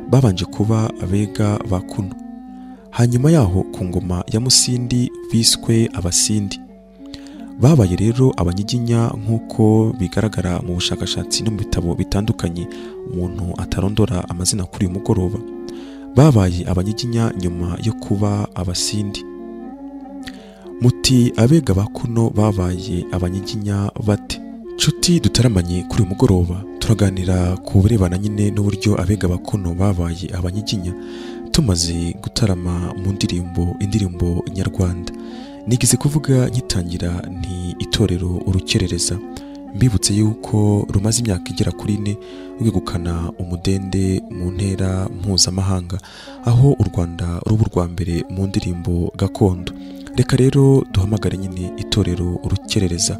babanje kuba abega ba Kuno. Hanyuma yaho ku ngoma ya Musindi biswe Abasindi. Babaye rero Abanyiginya nk'uko bigaragara mu bushakashatsi no mu bitabo bitandukanye umuntu atarondora amazina kuri uyu mugoroba. Babaye Abanyiginya nyuma yo kuba Abasindi. Muti abega ba Kuno babaye Abanyiginya bate? Nshuti dutaramanye kuri uyu mugoroba turaganira ku birebana nyine n'uburyo abega ba Kuno babaye Abanyiginya, tumaze gutarama mu ndirimbo indirimbo nyarwanda. Nigeze kuvuga nkitangira nti itorero Urukerereza, mbibutse yuko rumaze imyaka igera kuri 4 rwegukana umudende mu ntera mpuzamahanga, aho u Rwanda ruba urwa mbere mu ndirimbo gakondo. Reka rero duhamagare nyine itorero Urukerereza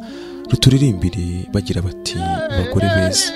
ruturirimbire bagira bati bagore beza.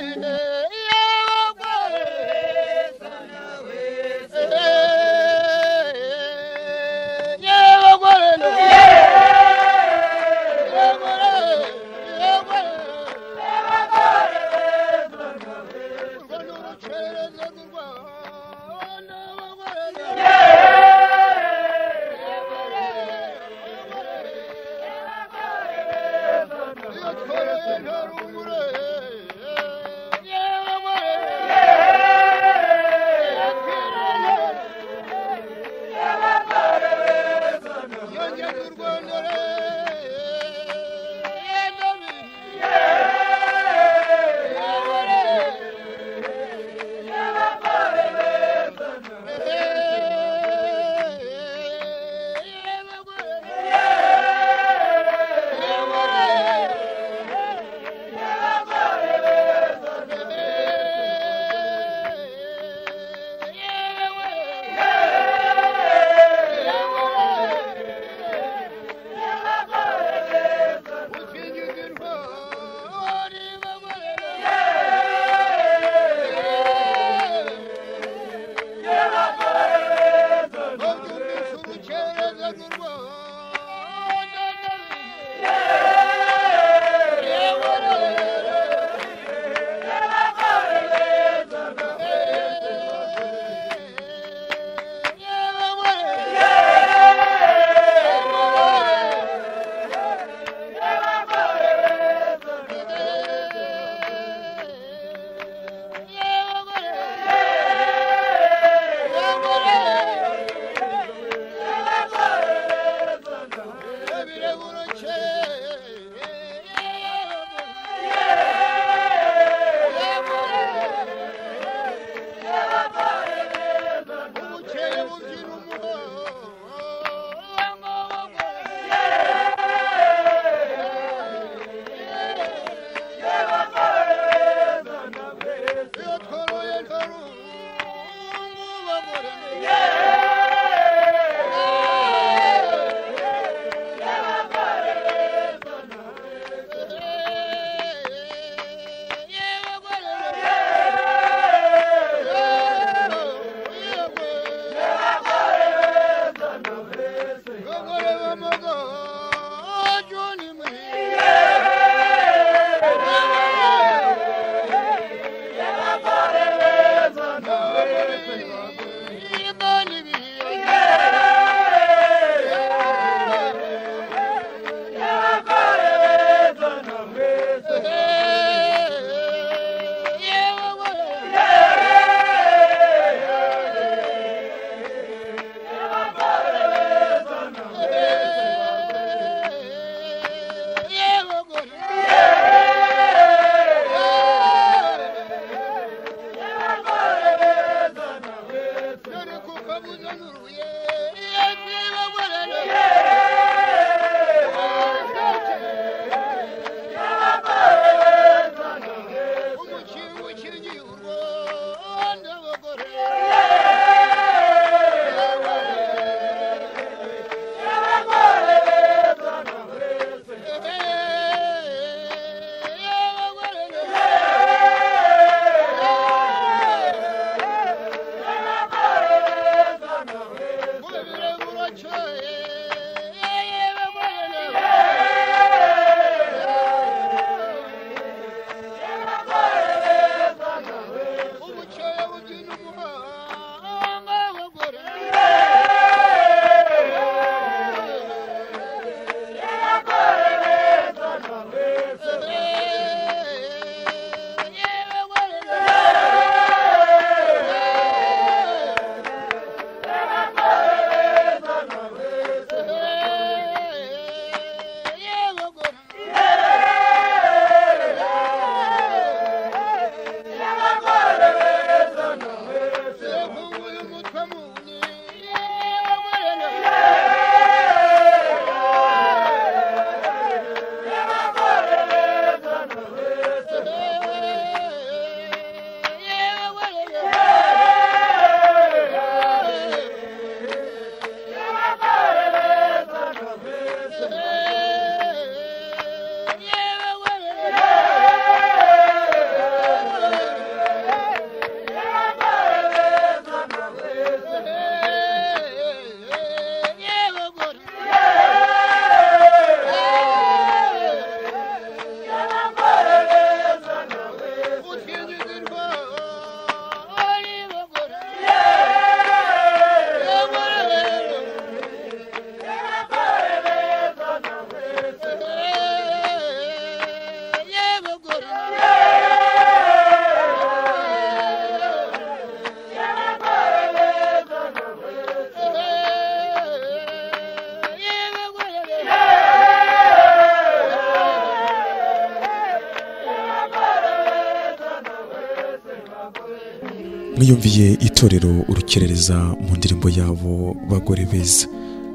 Mwiyumviye itorero Urukerereza mu ndirimbo yabo bagore beza.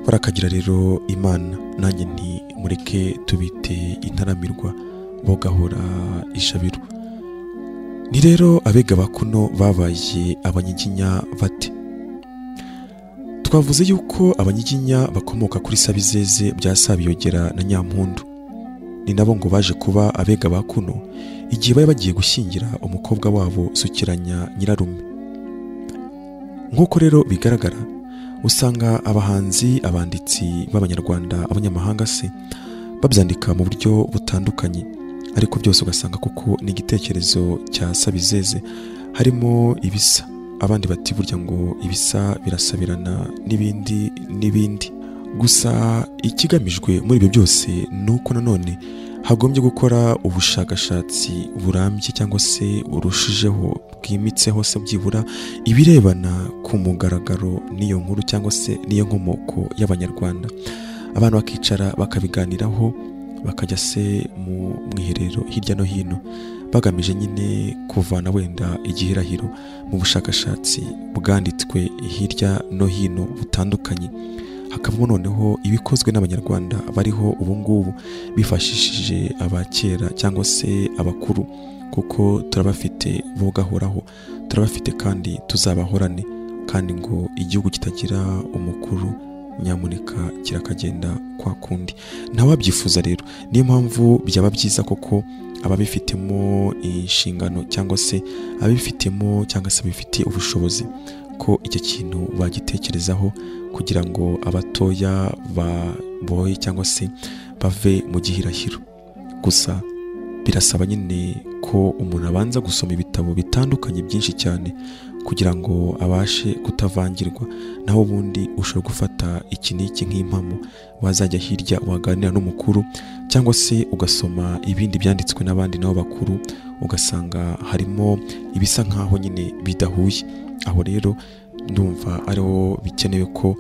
Barakagira rero Imana, nanjye nti mureke tubite intaramirwa bo gahora ishabiro. Ni rero abega bakuno babaye abanyiginya bate? Twavuze yuko abanyiginya bakomoka kuri Sabizeze bya Sabiyogera na Nyampundu. Ni nabo ngo baje kuba abega bakuno igihe bari bagiye gushyingira umukobwa wabo Sukiranya nyirarume. Nkuko rero bigaragara, usanga abahanzi, abanditsi b'abanyarwanda, abanyamahanga se babyandika mu buryo butandukanye, ariko byose ugasanga kuko ni igitekerezo cya Sabizeze, harimo ibisa, abandi bati burya ngo ibisa birasabirana n'ibindi n'ibindi. Gusa ikigamijwe muri ibyo byose nuko nanone hagombye gukora ubushakashatsi burambye cyangwa se burushijeho bwimitseho se byibura ibirebana ku mugaragaro n'iyo nkuru cyangwa se n'iyo nkomoko y'abanyarwanda. Abantu bakicara bakabiganiraho, bakajya se mu mwiherero hirya no hino, bagamije nyine kuvana wenda igihirahiro mu bushakashatsi bwanditswe hirya no hino butandukanye. Hakabamo noneho ibikozwe n'abanyarwanda bariho ubu ngubu bifashishije abakera cyangwa se abakuru, kuko turabafite bo gahoraho, turabafite kandi tuzabahorane, kandi ngo igihugu kitagira umukuru nyamuneka kirakagenda kwa kundi. Ntawabyifuza rero. Niyo mpamvu byaba byiza koko ababifitemo inshingano cyangwa se ababifitemo cyangwa se bifitiye ubushobozi ko icyo kintu bagitekerezaho kugira ngo abatoya baboye cyangwa se bave mu gihirahiro. Gusa birasaba nyine ko umuntu abanza gusoma ibitabo bitandukanye byinshi cyane kugira ngo abashe kutavangirwa, naho ubundi ushobora gufata iki n'iki nk'impamo, wazajya hirya waganira n'umukuru cyangwa se ugasoma ibindi byanditswe n'abandi nabo bakuru, ugasanga harimo ibisa nkaho nyine bidahuye. Aho rero ndumva ariho bikenewe ko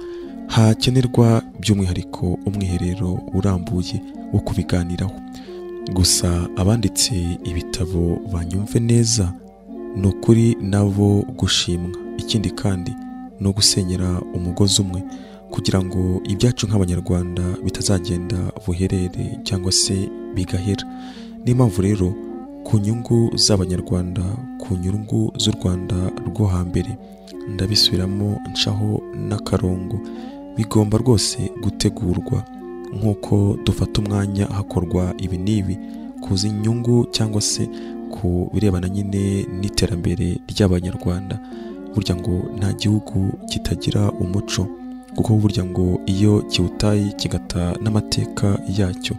hakenerwa by'umwihariko umwiherero urambuye wo kubiganiraho. Gusa abanditse ibitabo banyumve neza, ni ukuri nabo gushimwa. Ikindi kandi no gusenyera umugozi umwe kugira ngo ibyacu nk'abanyarwanda bitazagenda buherere cyangwa se bigahera. Niyo mpamvu rero ku nyungu z'abanyarwanda, ku nyungu z'u Rwanda rwo hambere, ndabisubiramo ncaho n'akarongo, bigomba rwose gutegurwa nk'uko dufata umwanya hakorwa ibi n'ibi kuzi inyungu cyangwa se ku birebana nyine n'iterambere ry'abanyarwanda. Burya ngo nta gihugu kitagira umuco, kuko burya ngo iyo kiwutaye kigata n'amateka yacyo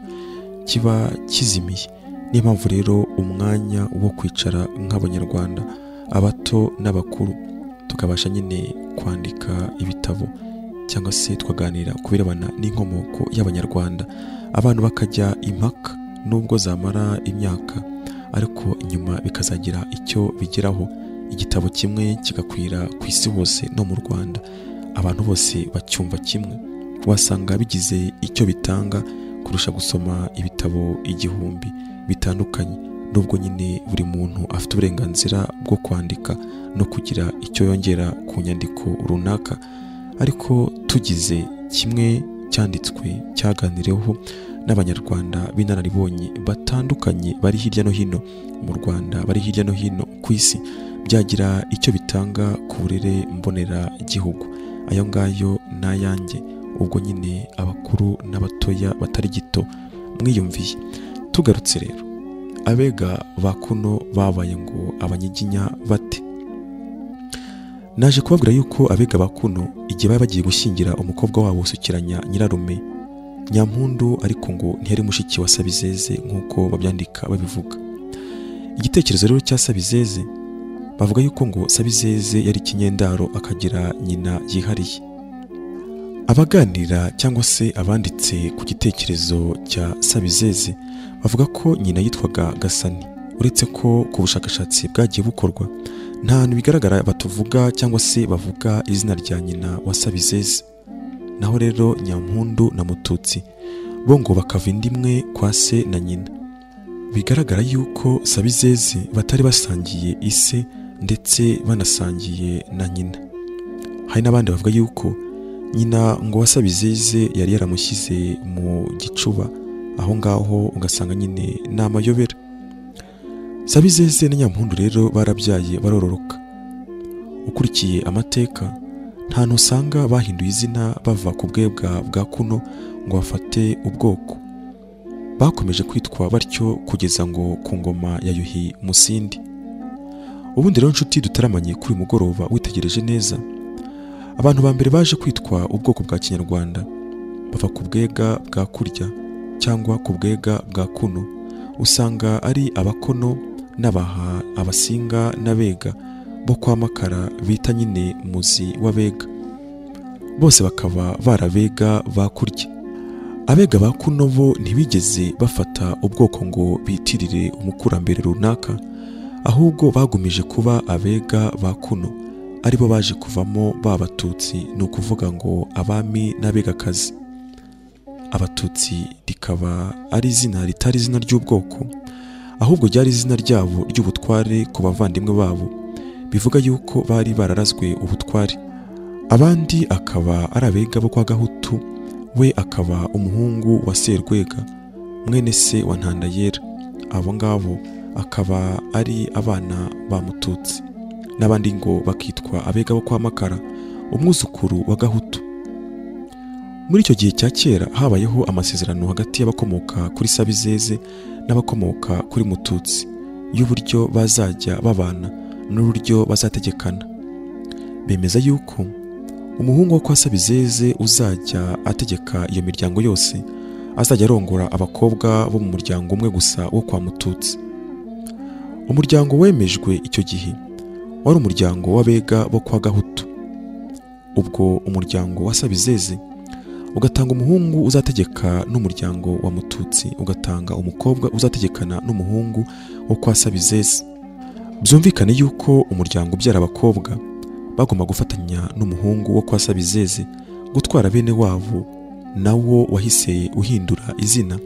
kiba kizimiye. Niyo mpamvu rero umwanya wo kwicara nk'abanyarwanda, abato n'abakuru, tukabasha nyine kwandika ibitabo cyangwa se tukaganira ku birebana n'inkomoko y'abanyarwanda, abantu bakajya impaka nubwo zamara imyaka, ariko inyuma bikazagira icyo bigeraho, igitabo kimwe kigakwira ku isi hose no mu Rwanda, abantu bose bacyumva kimwe. Wasanga bigize icyo bitanga kurusha gusoma ibitabo 1000 bitandukanye, nubwo nyine buri muntu afite uburenganzira bwo kwandika no kugira icyo yongera ku nyandiko runaka, ariko tugize kimwe cyanditswe cyaganiriweho n'abanyarwanda b'inararibonye batandukanye bari hirya no hino mu Rwanda, bari hirya no hino ku isi, byagira icyo bitanga ku burere mbonera gihugu. Ayo ngayo n'ayanjye, ubwo nyine abakuru n'abatoya batari gito mwiyumviye. Tugarutse rero, abega bakuno babaye ngo abanyiginya bate? Naje kubabwira yuko abega bakuno igihe bari bagiye gushyingira umukobwa wabo Sukiranya nyirarume Nyampundu, ariko ngo ntiyari mushiki wa Sabizeze nk'uko babyandika babivuga. Igitekerezo rero cya Sabizeze, bavuga yuko ngo Sabizeze yari ikinyendaro akagira nyina yihariye. Abaganira cyangwa se abanditse ku gitekerezo cya Sabizeze bavuga ko nyina yitwaga Gasani, uretse ko ku bushakashatsi bwagiye bukorwa nta hantu bigaragara batuvuga cyangwa se bavuga izina rya nyina wa Sabizeze. Naho rero Nyampundu na Mututsi bo ngo bakava inda imwe kwa se na nyina. Bigaragara yuko Sabizeze batari basangiye ise ndetse banasangiye na nyina. Hari n'abandi bavuga yuko nyina ngo wa Sabizeze yari yaramushyize mu gicuba, aho ngaho ugasanga nyine ni amayobera. Sabizeze na Nyampundu rero barabyaye barororoka. Ukurikiye amateka nta ntusanga bahinduye izina bava ku bwebwa bwa kuno ngo bafate ubwoko. Bakomeje kwitwa batyo kugeza ngo ku ngoma ya Yuhi Musindi. Ubundi rero nshuti dutaramanye kuri mugoroba, witegereje neza abantu ba mbere baje kwitwa ubwoko bwa Kinyarwanda bava ku bwega bwa kurya cyangwa ku bwega bwa kuno, usanga ari abakono n'abaha, abasinga n'abega bo kwa Makara bita nyine muzi w'abega, bose bakaba barabega ba kurya. Abega ba kuno bo ntibigeze bafata ubwoko ngo bitirire umukurambere runaka, ahubwo bagumije kuba abega ba kuno, aribo baje kuvamo b'abatutsi, ni ukuvuga ngo abami n'abegakazi. Abatutsi rikaba ari izina ritari izina ry'ubwoko, ahubwo ryari izina ryabo ry'ubutware ku bavandimwe babo, bivuga yuko bari bararazwe ubutware. Abandi akaba ari abega bo kwa Gahutu, we akaba umuhungu wa Serwega mwene se wa Ntandayera, abo ngabo akaba ari abana ba Mututsi. N'abandi ngo bakitwa abega bo kwa Makara, umwuzukuru wa Gahutu. Muri icyo gihe cya kera habayeho amasezerano hagati y'abakomoka kuri Sabizeze n'abakomoka kuri Mututsi y'uburyo bazajya babana n'uburyo bazategekana. Bemeza yuko umuhungu wo kwa Sabizeze uzajya ategeka iyo miryango yose azajya arongora abakobwa bo mu muryango umwe gusa wo kwa Mututsi. Umuryango wemejwe icyo gihe wari umuryango w'abega bo kwa Gahutu. Ubwo umuryango wa Sabizeze ugatanga umuhungu uzategeka n'umuryango wa Mututsi ugatanga umukobwa uzategekana n'umuhungu wo kwa Sabizeze. Byumvikane yuko umuryango ubyara abakobwa bagomba gufatanya n'umuhungu wo kwa Sabizeze gutwara bene wabo, nawo wahise uhindura izina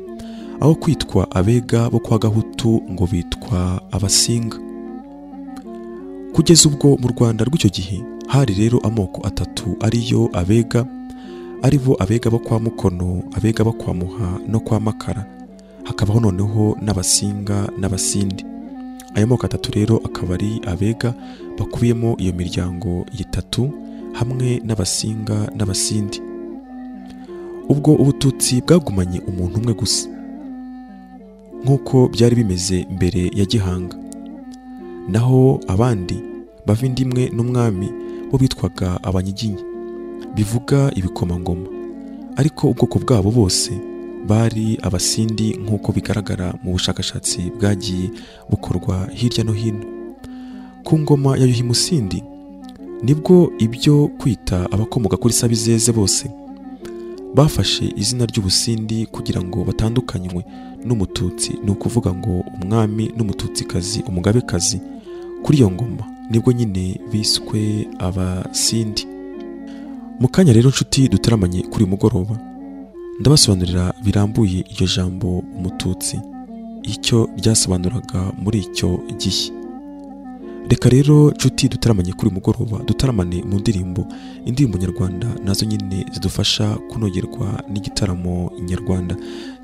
aho kwitwa abega bo kwa Gahutu ngo bitwa abasinga. Kugeza ubwo mu Rwanda rw'icyo gihe hari rero amoko atatu, ariyo abega, aribo abega bo kwa Mukono, abega bo kwa Muha no kwa Makara, hakabaho noneho n'abasinga n'abasindi. Ayo moko atatu rero akaba ari abega bakubiyemo iyo miryango itatu hamwe n'abasinga n'abasindi. Ubwo ubututsi bwagumanye umuntu umwe gusa nk'uko byari bimeze mbere ya Gihanga, naho abandi bava indimwe n'umwami bo bitwaga abanyiginya, bivuga ibikomangoma, ariko ubwoko bwabo bose bari abasindi nk'uko bigaragara mu bushakashatsi bwagiye bukorwa hirya no hino. Ku ngoma ya Yuhi Musindi nibwo ibyo kwita abakomoka kuri Sabizeze bose bafashe izina ry'ubusindi kugira ngo batandukanywe n'umututsi, ni ukuvuga ngo umwami n'umututsikazi, umugabekazi kuri iyo ngoma, nibwo nyine biswe abasindi. Mu kanya rero nshuti dutaramanye kuri mugoroba, ndabasobanurira birambuye iryo jambo umututsi icyo ryasobanuraga muri icyo gihe. Reka rero nshuti dutaramanye kuri mugoroba dutaramane mu ndirimbo, indirimbo nyarwanda nazo nyine zidufasha kunogerwa n'igitaramo nyarwanda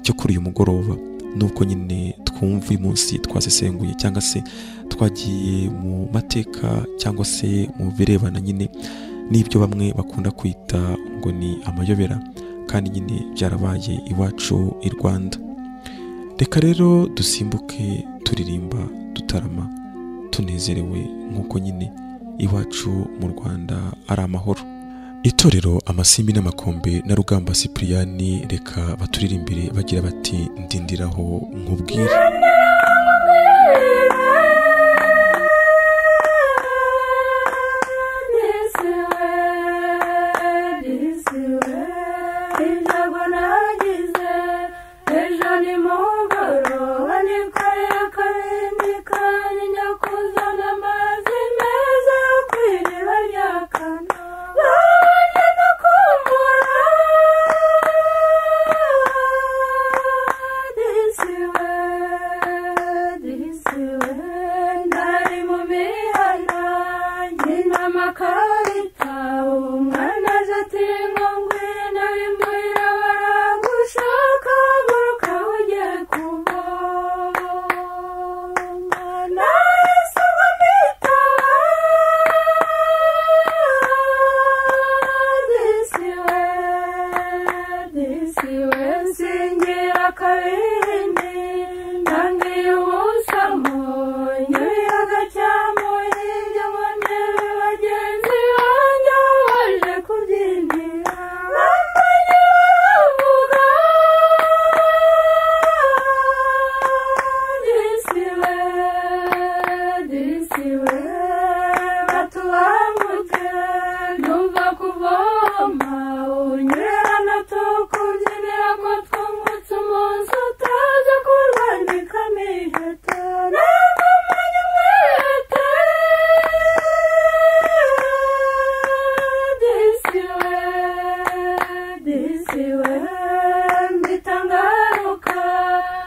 cyo kuri uyu mugoroba. Nubwo nyine twumva uyu munsi twasesenguye cyangwa se twagiye mu mateka cyangwa se mu birebana nyine n'ibyo bamwe bakunda kwita ngo ni amayobera, kandi nyine byarabaye iwacu i Rwanda. Reka rero dusimbuke turirimba dutarama tunezerewe nk'uko nyine iwacu mu Rwanda ari amahoro. Itorero Amasimbi n'Amakombe na Rugamba Cyprien reka baturirimbire bagira bati ndindiraho nkubwire. This way. bakabita umwana aje ati ngo ngwino imuhira baragushaka guruka ujye kuvoma nahise ubwo nitaba disiwe disiwe nsingira akabindi ndangiye ubusamo nyuyaga cyamuhinge ngo ndebe bagenzi banjye baje kubyinira bamenye baravuga disiwe disiwe batubanguke ndumva kuvoma unyurana tukubyinira ko twungutse umunsi utaza kurwandika miheto navumanye umwete disiwe disiwe mbitangaruka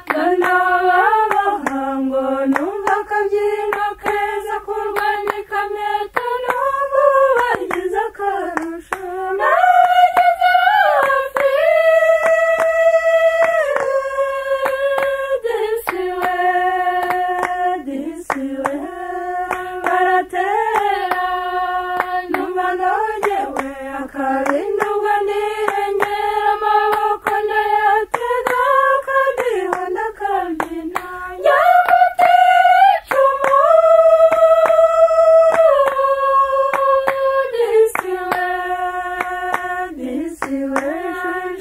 ngana ababahango numva akabyino keza kurwandika miheto numva bagize akarusho nabageze hafi disiwe disiwe baratera numva nogewe akabindi ubwo nirengera amaboko ndayatega akadiho ndakabyina nyamutera icumu disiwe disiwe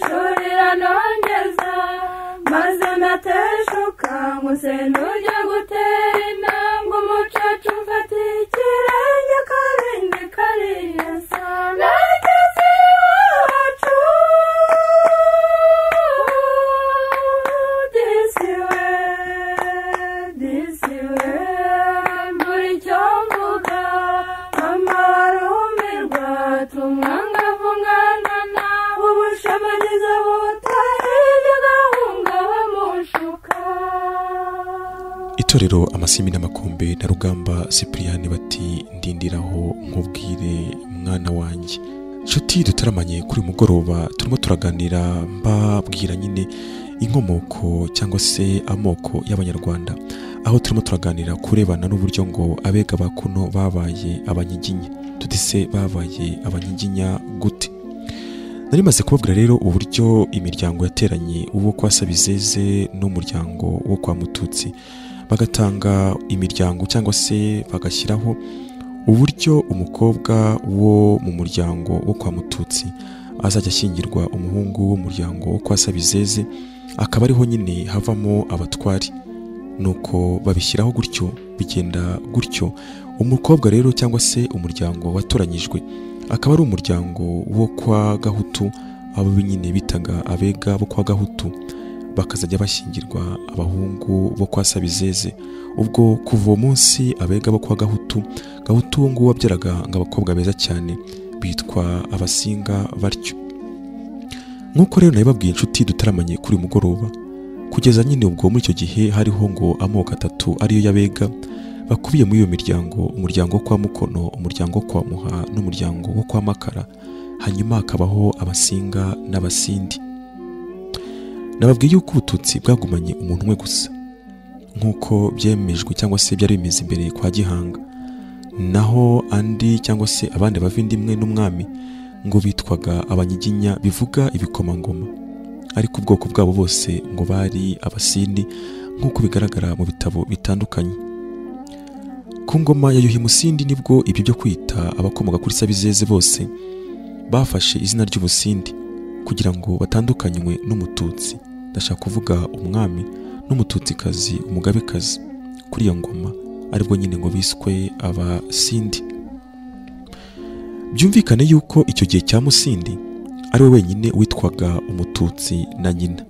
shurira nongeza maze nateshuka nguse nujya gutera intambwe umucaca umfata ikirenge akabindi kariyasa nageze iwacu disiwe disiwe mbura icyo mvuga mama warumirwa tumwangavu ngana nawe ubushamaniza butahije gahunga bamushuka. Itorero Amasimbi n'Amakombe na Rugamba Cyprien bati ndindiraho nkubwire mwana wanjye. Nshuti dutaramanye kuri uyu mugoroba turimo turaganira mbabwira nyine inkomoko cyangwa se amoko y'Abanyarwanda, aho turimo turaganira kurebana n'uburyo ngo abega ba kuno babaye abanyiginya. Tutise babaye abanyiginya gute? Nari maze kubabwira rero uburyo imiryango yateranye uwo kwa Sabizeze n'umuryango wo kwa Mututsi, bagatanga imiryango cyangwa se bagashyiraho uburyo umukobwa wo mu muryango wo kwa Mututsi azajya ashyingirwa umuhungu w'umuryango wo kwa Sabizeze, akaba ariho nyine havamo abatwari. Nuko babishyiraho gutyo, bigenda gutyo. Umukobwa rero cyangwa se umuryango watoranyijwe akaba ari umuryango wo kwa Gahutu, abo nyine bitaga abega bo kwa Gahutu, bakazajya bashyingirwa abahungu bo kwa Sabizeze. Ubwo kuva uwo munsi abega bo kwa Gahutu, Gahutu uwo nguwo wabyaraga ngo abakobwa beza cyane bitwa abasinga batyo. Nk'uko rero nabibabwiye inshuti dutaramanye kuri uyu mugoroba, kugeza nyine ubwo muri icyo gihe hariho ngo amoko atatu ariyo y'abega bakubiye muri iyo miryango: umuryango wo kwa Mukono, umuryango wo kwa Muha n'umuryango wo kwa Makara. Hanyuma hakabaho abasinga n'abasindi. Nababwiye yuko ubututsi bwagumanye umuntu umwe gusa nk'uko byemejwe cyangwa se byari bimeze imbere kwa Gihanga, naho andi cyangwa se abandi bavindimwe n'umwami ngo bitwaga abanyiginya, bivuga ibikomangoma, ariko ubwoko bwabo bose ngo bari abasindi nk'uko bigaragara mu bitabo bitandukanye. Ku ngoma ya Yuhi Musindi nibwo ibyo byo kwita abakomoka kuri Sabizeze bose bafashe izina ry'ubusindi kugira ngo batandukanywe n'umututsi, ndashaka kuvuga umwami n'umututsikazi umugabekazi kuri iyo ngoma, aribwo nyine ngo biswe abasindi. Byumvikane yuko icyo gihe cya Musindi ari we wenyine witwaga umututsi na nyina,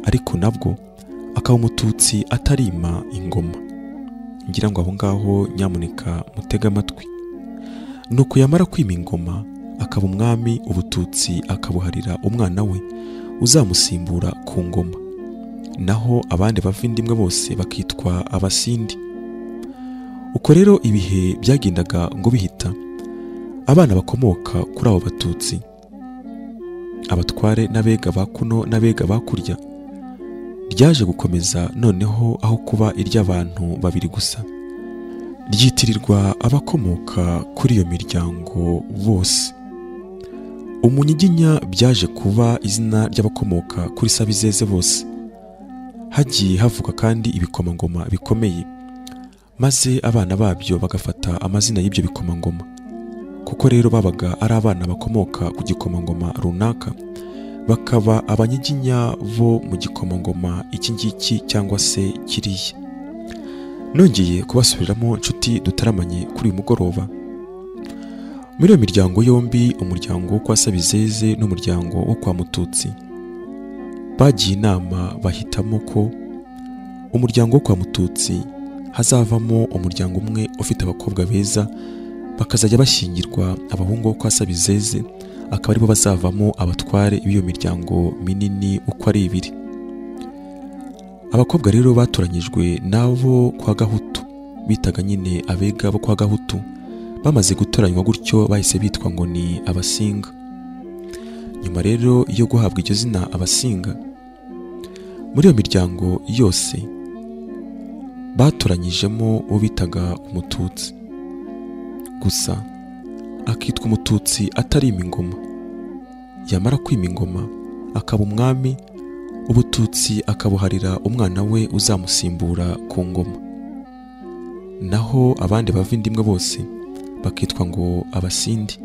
ariko nabwo akaba umututsi atarima ingoma. Ngira ngo aho ngaho nyamuneka mutega amatwi. Nuko yamara kwima ingoma akaba umwami, ubututsi akabuharira umwana we uzamusimbura ku ngoma, naho abandi bavindimwe bose bakitwa abasindi. Uko rero ibihe byagendaga ngo bihita, Abana bakomoka kuri abo Batutsi, abatware n'abega ba kuno n'abega ba kurya, ryaje gukomeza noneho aho kuba iry'abantu babiri gusa, ryitirirwa abakomoka kuri iyo miryango bose. Umunyiginya byaje kuba izina ry'abakomoka kuri Sabizeze bose. Hagiye havuka kandi ibikomangoma bikomeye, maze abana babyo bagafata amazina y'ibyo bikomangoma. Kuko rero babaga ari abana bakomoka ku gikomangoma runaka, bakaba abanyiginya bo mu gikomangoma iki ngiki cyangwa se kiriya. Nongeye kubasubiriramo nshuti dutaramanye kuri uyu mugoroba. Muri iyo miryango yombi, umuryango wo kwa Sabizeze n'umuryango wo kwa Mututsi, bagiye inama bahitamo ko umuryango wo kwa Mututsi hazavamo umuryango umwe ufite abakobwa beza, bakazajya bashyingirwa abahungu bo kwa Sabizeze, akaba aribo bazavamo abatware b'iyo miryango minini uko ari ibiri. Abakobwa rero batoranyijwe nabo kwa Gahutu, bitaga nyine abega bo kwa Gahutu. Bamaze gutoranywa gutyo bahise bitwa ngo ni Abasinga. Nyuma rero yo guhabwa iryo zina Abasinga, muri iyo miryango yose batoranyijemo uwo bitaga Umututsi, gusa akitwa Umututsi atarima ingoma. Yamara kwima ingoma akaba umwami, ubututsi akabuharira umwana we uzamusimbura ku ngoma. Naho abandi bavindimwe bose bakitwa ngo Abasindi.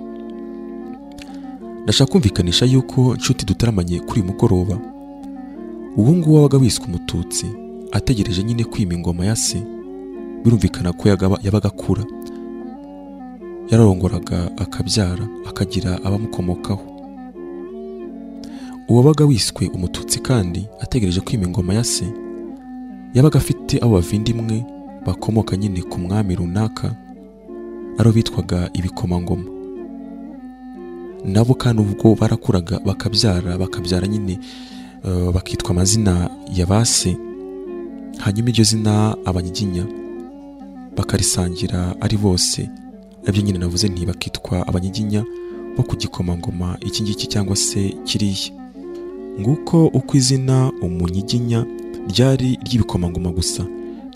Ndashaka kumvikanisha yuko nshuti dutaramanye kuri uyu mugoroba, uwo nguwo wabaga wiswe Umututsi ategereje nyine kwima ingoma ya se, birumvikana ko yabaga akura, yararongoraga akabyara akagira abamukomokaho. Uwabaga wiswe Umututsi kandi ategereje kwima ingoma ya se, yabaga afite abo bavindimwe bakomoka nyine ku mwami runaka, aro bitwaga ibikomangoma. Nabo kandi ubwo barakuraga bakabyara nyine bakitwa amazina ya base, hanyuma iryo zina abanyiginya bakarisangira ari bose, nabyo nyine navuze nti bakitwa abanyiginya bo ku gikomangoma iki ngiki cyangwa se kiriya. Nguko uko izina umunyiginya ryari ry'ibikomangoma gusa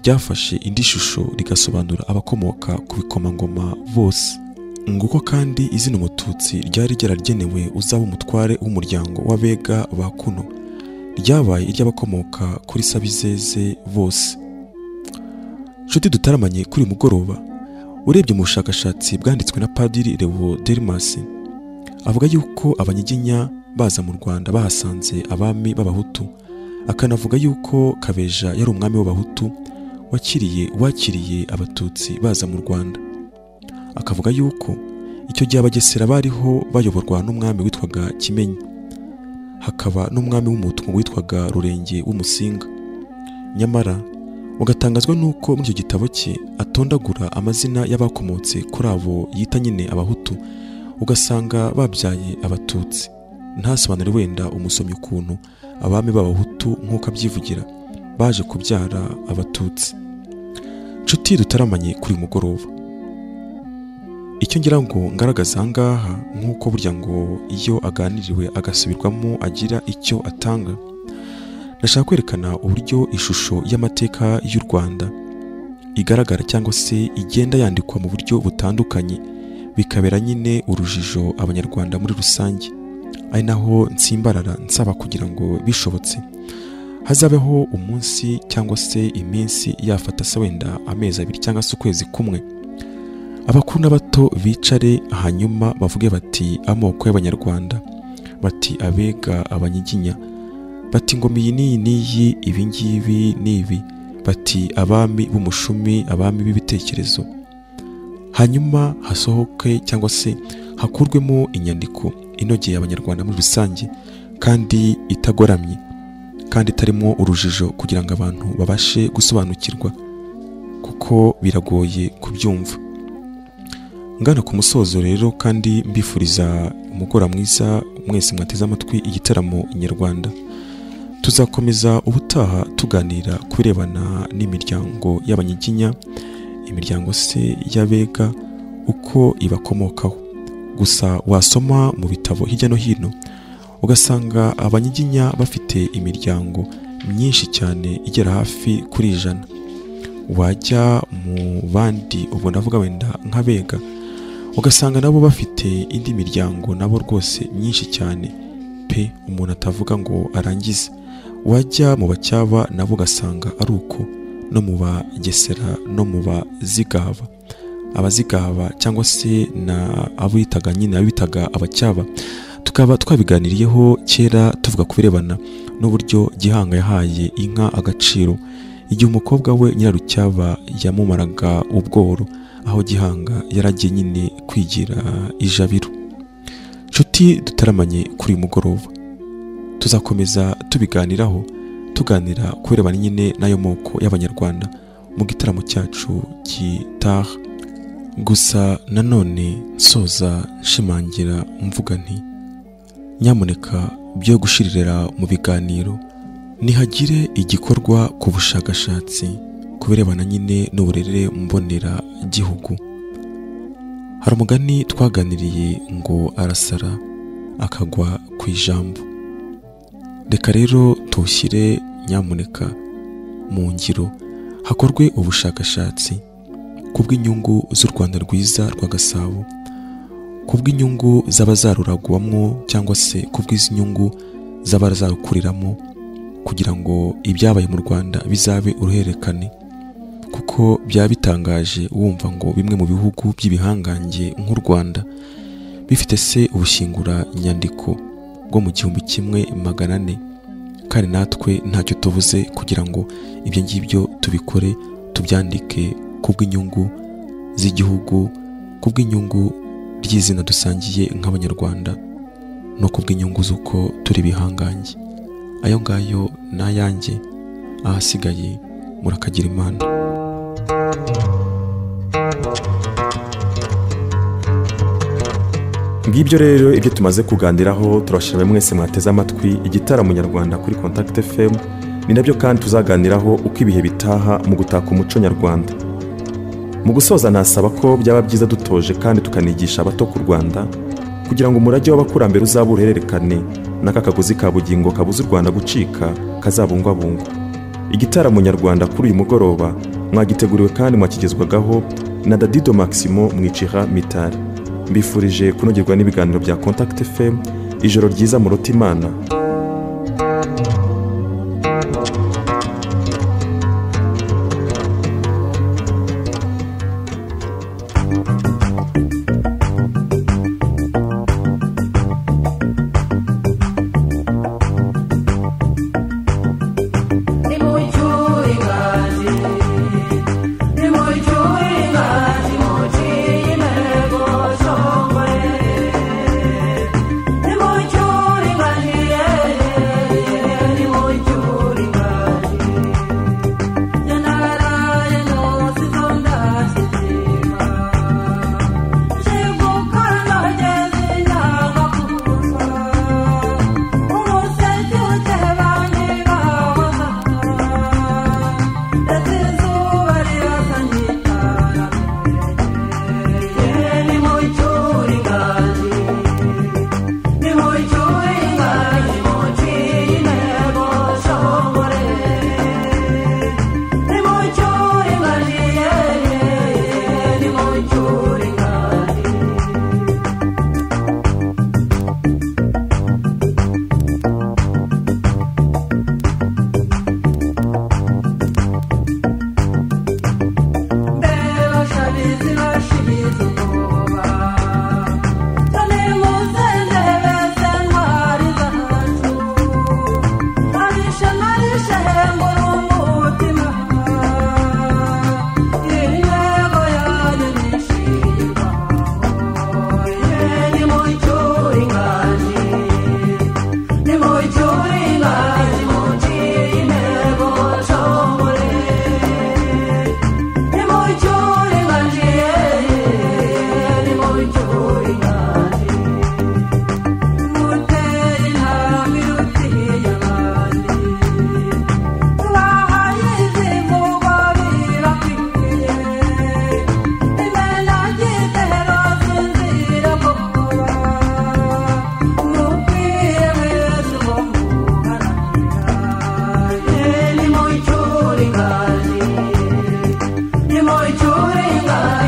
ryafashe indi shusho rigasobanura abakomoka ku bikomangoma bose. Nguko kandi izina Umututsi ryari ryaragenewe uzaba umutware w'umuryango w'abega ba kuno, ryabaye iry'abakomoka kuri Sabizeze bose. Nshuti dutaramanye kuri mugoroba, urebye mu bushakashatsi bwanditswe na Padiri Leo Delmas, avuga yuko abanyiginya baza mu Rwanda bahasanze abami b'Abahutu, akanavuga yuko Kabeja yari umwami w'Abahutu wakiriye Abatutsi baza mu Rwanda. Akavuga yuko icyo gihe Abagesera bariho bayoborwa n'umwami witwaga Kimenyi, hakaba n'umwami w'Umutwa witwaga Rurenge w'Umusinga. Nyamara ugatangazwa nuko muri icyo gitabo cye atondagura amazina y'abakomotse kuri abo yita nyine Abahutu, ugasanga babyaye Abatutsi. Ntasobanure wenda umusomyi ukuntu abami b'Abahutu nk'uko abyivugira baje kubyara Abatutsi. Nshuti dutaramanye kuri mugoroba, icyo ngira ngo ngaragaza aha ngaha, nk'uko burya ngo iyo aganiriwe agasubirwamo agira icyo atanga, ndashaka kwerekana uburyo ishusho y'amateka y'u Rwanda igaragara cyangwa se igenda yandikwa mu buryo butandukanye, bikabera nyine urujijo Abanyarwanda muri rusange. Ari naho nsimbarara nsaba kugira ngo bishobotse hazabeho umunsi cyangwa se iminsi yafata se wenda amezi abiri cyangwa se ukwezi kumwe, abakuru n'abato bicare hanyuma bavuge bati amoko y'Abanyarwanda, bati abega, abanyiginya, bati ngoma iyi n'iyi n'iyi, ibi ngibi n'ibi, bati abami b'umushumi, abami b'ibitekerezo. Hanyuma hasohoke cyangwa se hakurwemo inyandiko inogeye Abanyarwanda muri rusange kandi itagoramye kandi itarimo urujijo, kugira ngo abantu babashe gusobanukirwa, kuko biragoye kubyumva. Ngana ku musozo rero, kandi mbifuriza umugoroba mwiza mwese mwateze amatwi igitaramo Inyarwanda. Tuzakomeza ubutaha tuganira kubirebana n'imiryango y'Abanyiginya, imiryango se y'Abega, uko ibakomokaho. Gusa wasoma mu bitabo hirya no hino ugasanga Abanyiginya bafite imiryango myinshi cyane igera hafi kuri 100. Wajya mu bandi, ubwo ndavuga wenda nk'Abega, ugasanga nabo bafite indi miryango nabo rwose myinshi cyane pe, umuntu atavuga ngo arangize. Wajya mu Bacyaba nabo ugasanga ari uko, no mu Bagesera no mu Bazigaba. Abazigaba cyangwa se na abo bitaga nyine abitaga Abacyaba, tukaba twabiganiriyeho kera tuvuga kubirebana n'uburyo Gihanga yahaye inka agaciro igihe umukobwa we Nyirarucyaba yamumaraga ubworo, aho Gihanga yaragiye nyine kwigira ijabiro. Nshuti dutaramanye kuri uyu mugoroba, tuzakomeza tubiganiraho, tuganira kubirebana nyine n'ayo moko y'Abanyarwanda mu gitaramo cyacu gitaha. Gusa nanone nsoza nshimangira mvuga nti nyamuneka byo gushirira mu biganiro, nihagire igikorwa ku bushakashatsi kubirebana nyine n'uburere mbonera gihugu. Hari umugani twaganiriye ngo arasara akagwa ku ijambo. Reka rero tuwushyire nyamuneka mu ngiro, hakorwe ubushakashatsi kubw'inyungu z'u Rwanda rwiza rwa Gasabo, kubw'inyungu z'abazaruragwamo cyangwa se kubw'inyungu z'abazarukuriramo, kugira ngo ibyabaye mu Rwanda bizabe uruhererekane. Kuko byaba bitangaje wumva ngo bimwe mu bihugu by'ibihangange nk'u Rwanda bifite se ubushyingura nyandiko bwo mu 1400, kandi natwe ntacyo tuvuze kugira ngo ibyo ngibyo tubikore, tubyandike kubw'inyungu z'igihugu, kubw'inyungu ry'izina dusangiye nk'Abanyarwanda, no kubw'inyungu z'uko turi bihangange. Ayo ngayo n'ayanjye, ahasigaye murakagira Imana. Ngibyo rero ibyo tumaze kuganiraho, turashimira mwese mwateze amatwi igitaramo nyarwanda kuri Contact FM. Ni nabyo kandi tuzaganiraho uko ibihe bitaha mu gutaka umuco nyarwanda. Mu gusoza nasaba ko byaba byiza dutoje kandi tukanigisha abato ku Rwanda, kugira ngo umurage w'abakurambere uzabe uruhererekane n'aka kagozi ka bugingo kabuza u Rwanda gucika kazabungwabungwa. Igitaramo nyarwanda kuri uyu mugoroba mwagiteguriwe kandi mwakigezwagaho na Dadido Maximo Mwicira Mitari. Mbifurije kunogerwa n'ibiganiro bya Contact FM. Ijoro ryiza murota Imana. Thank you. Inka.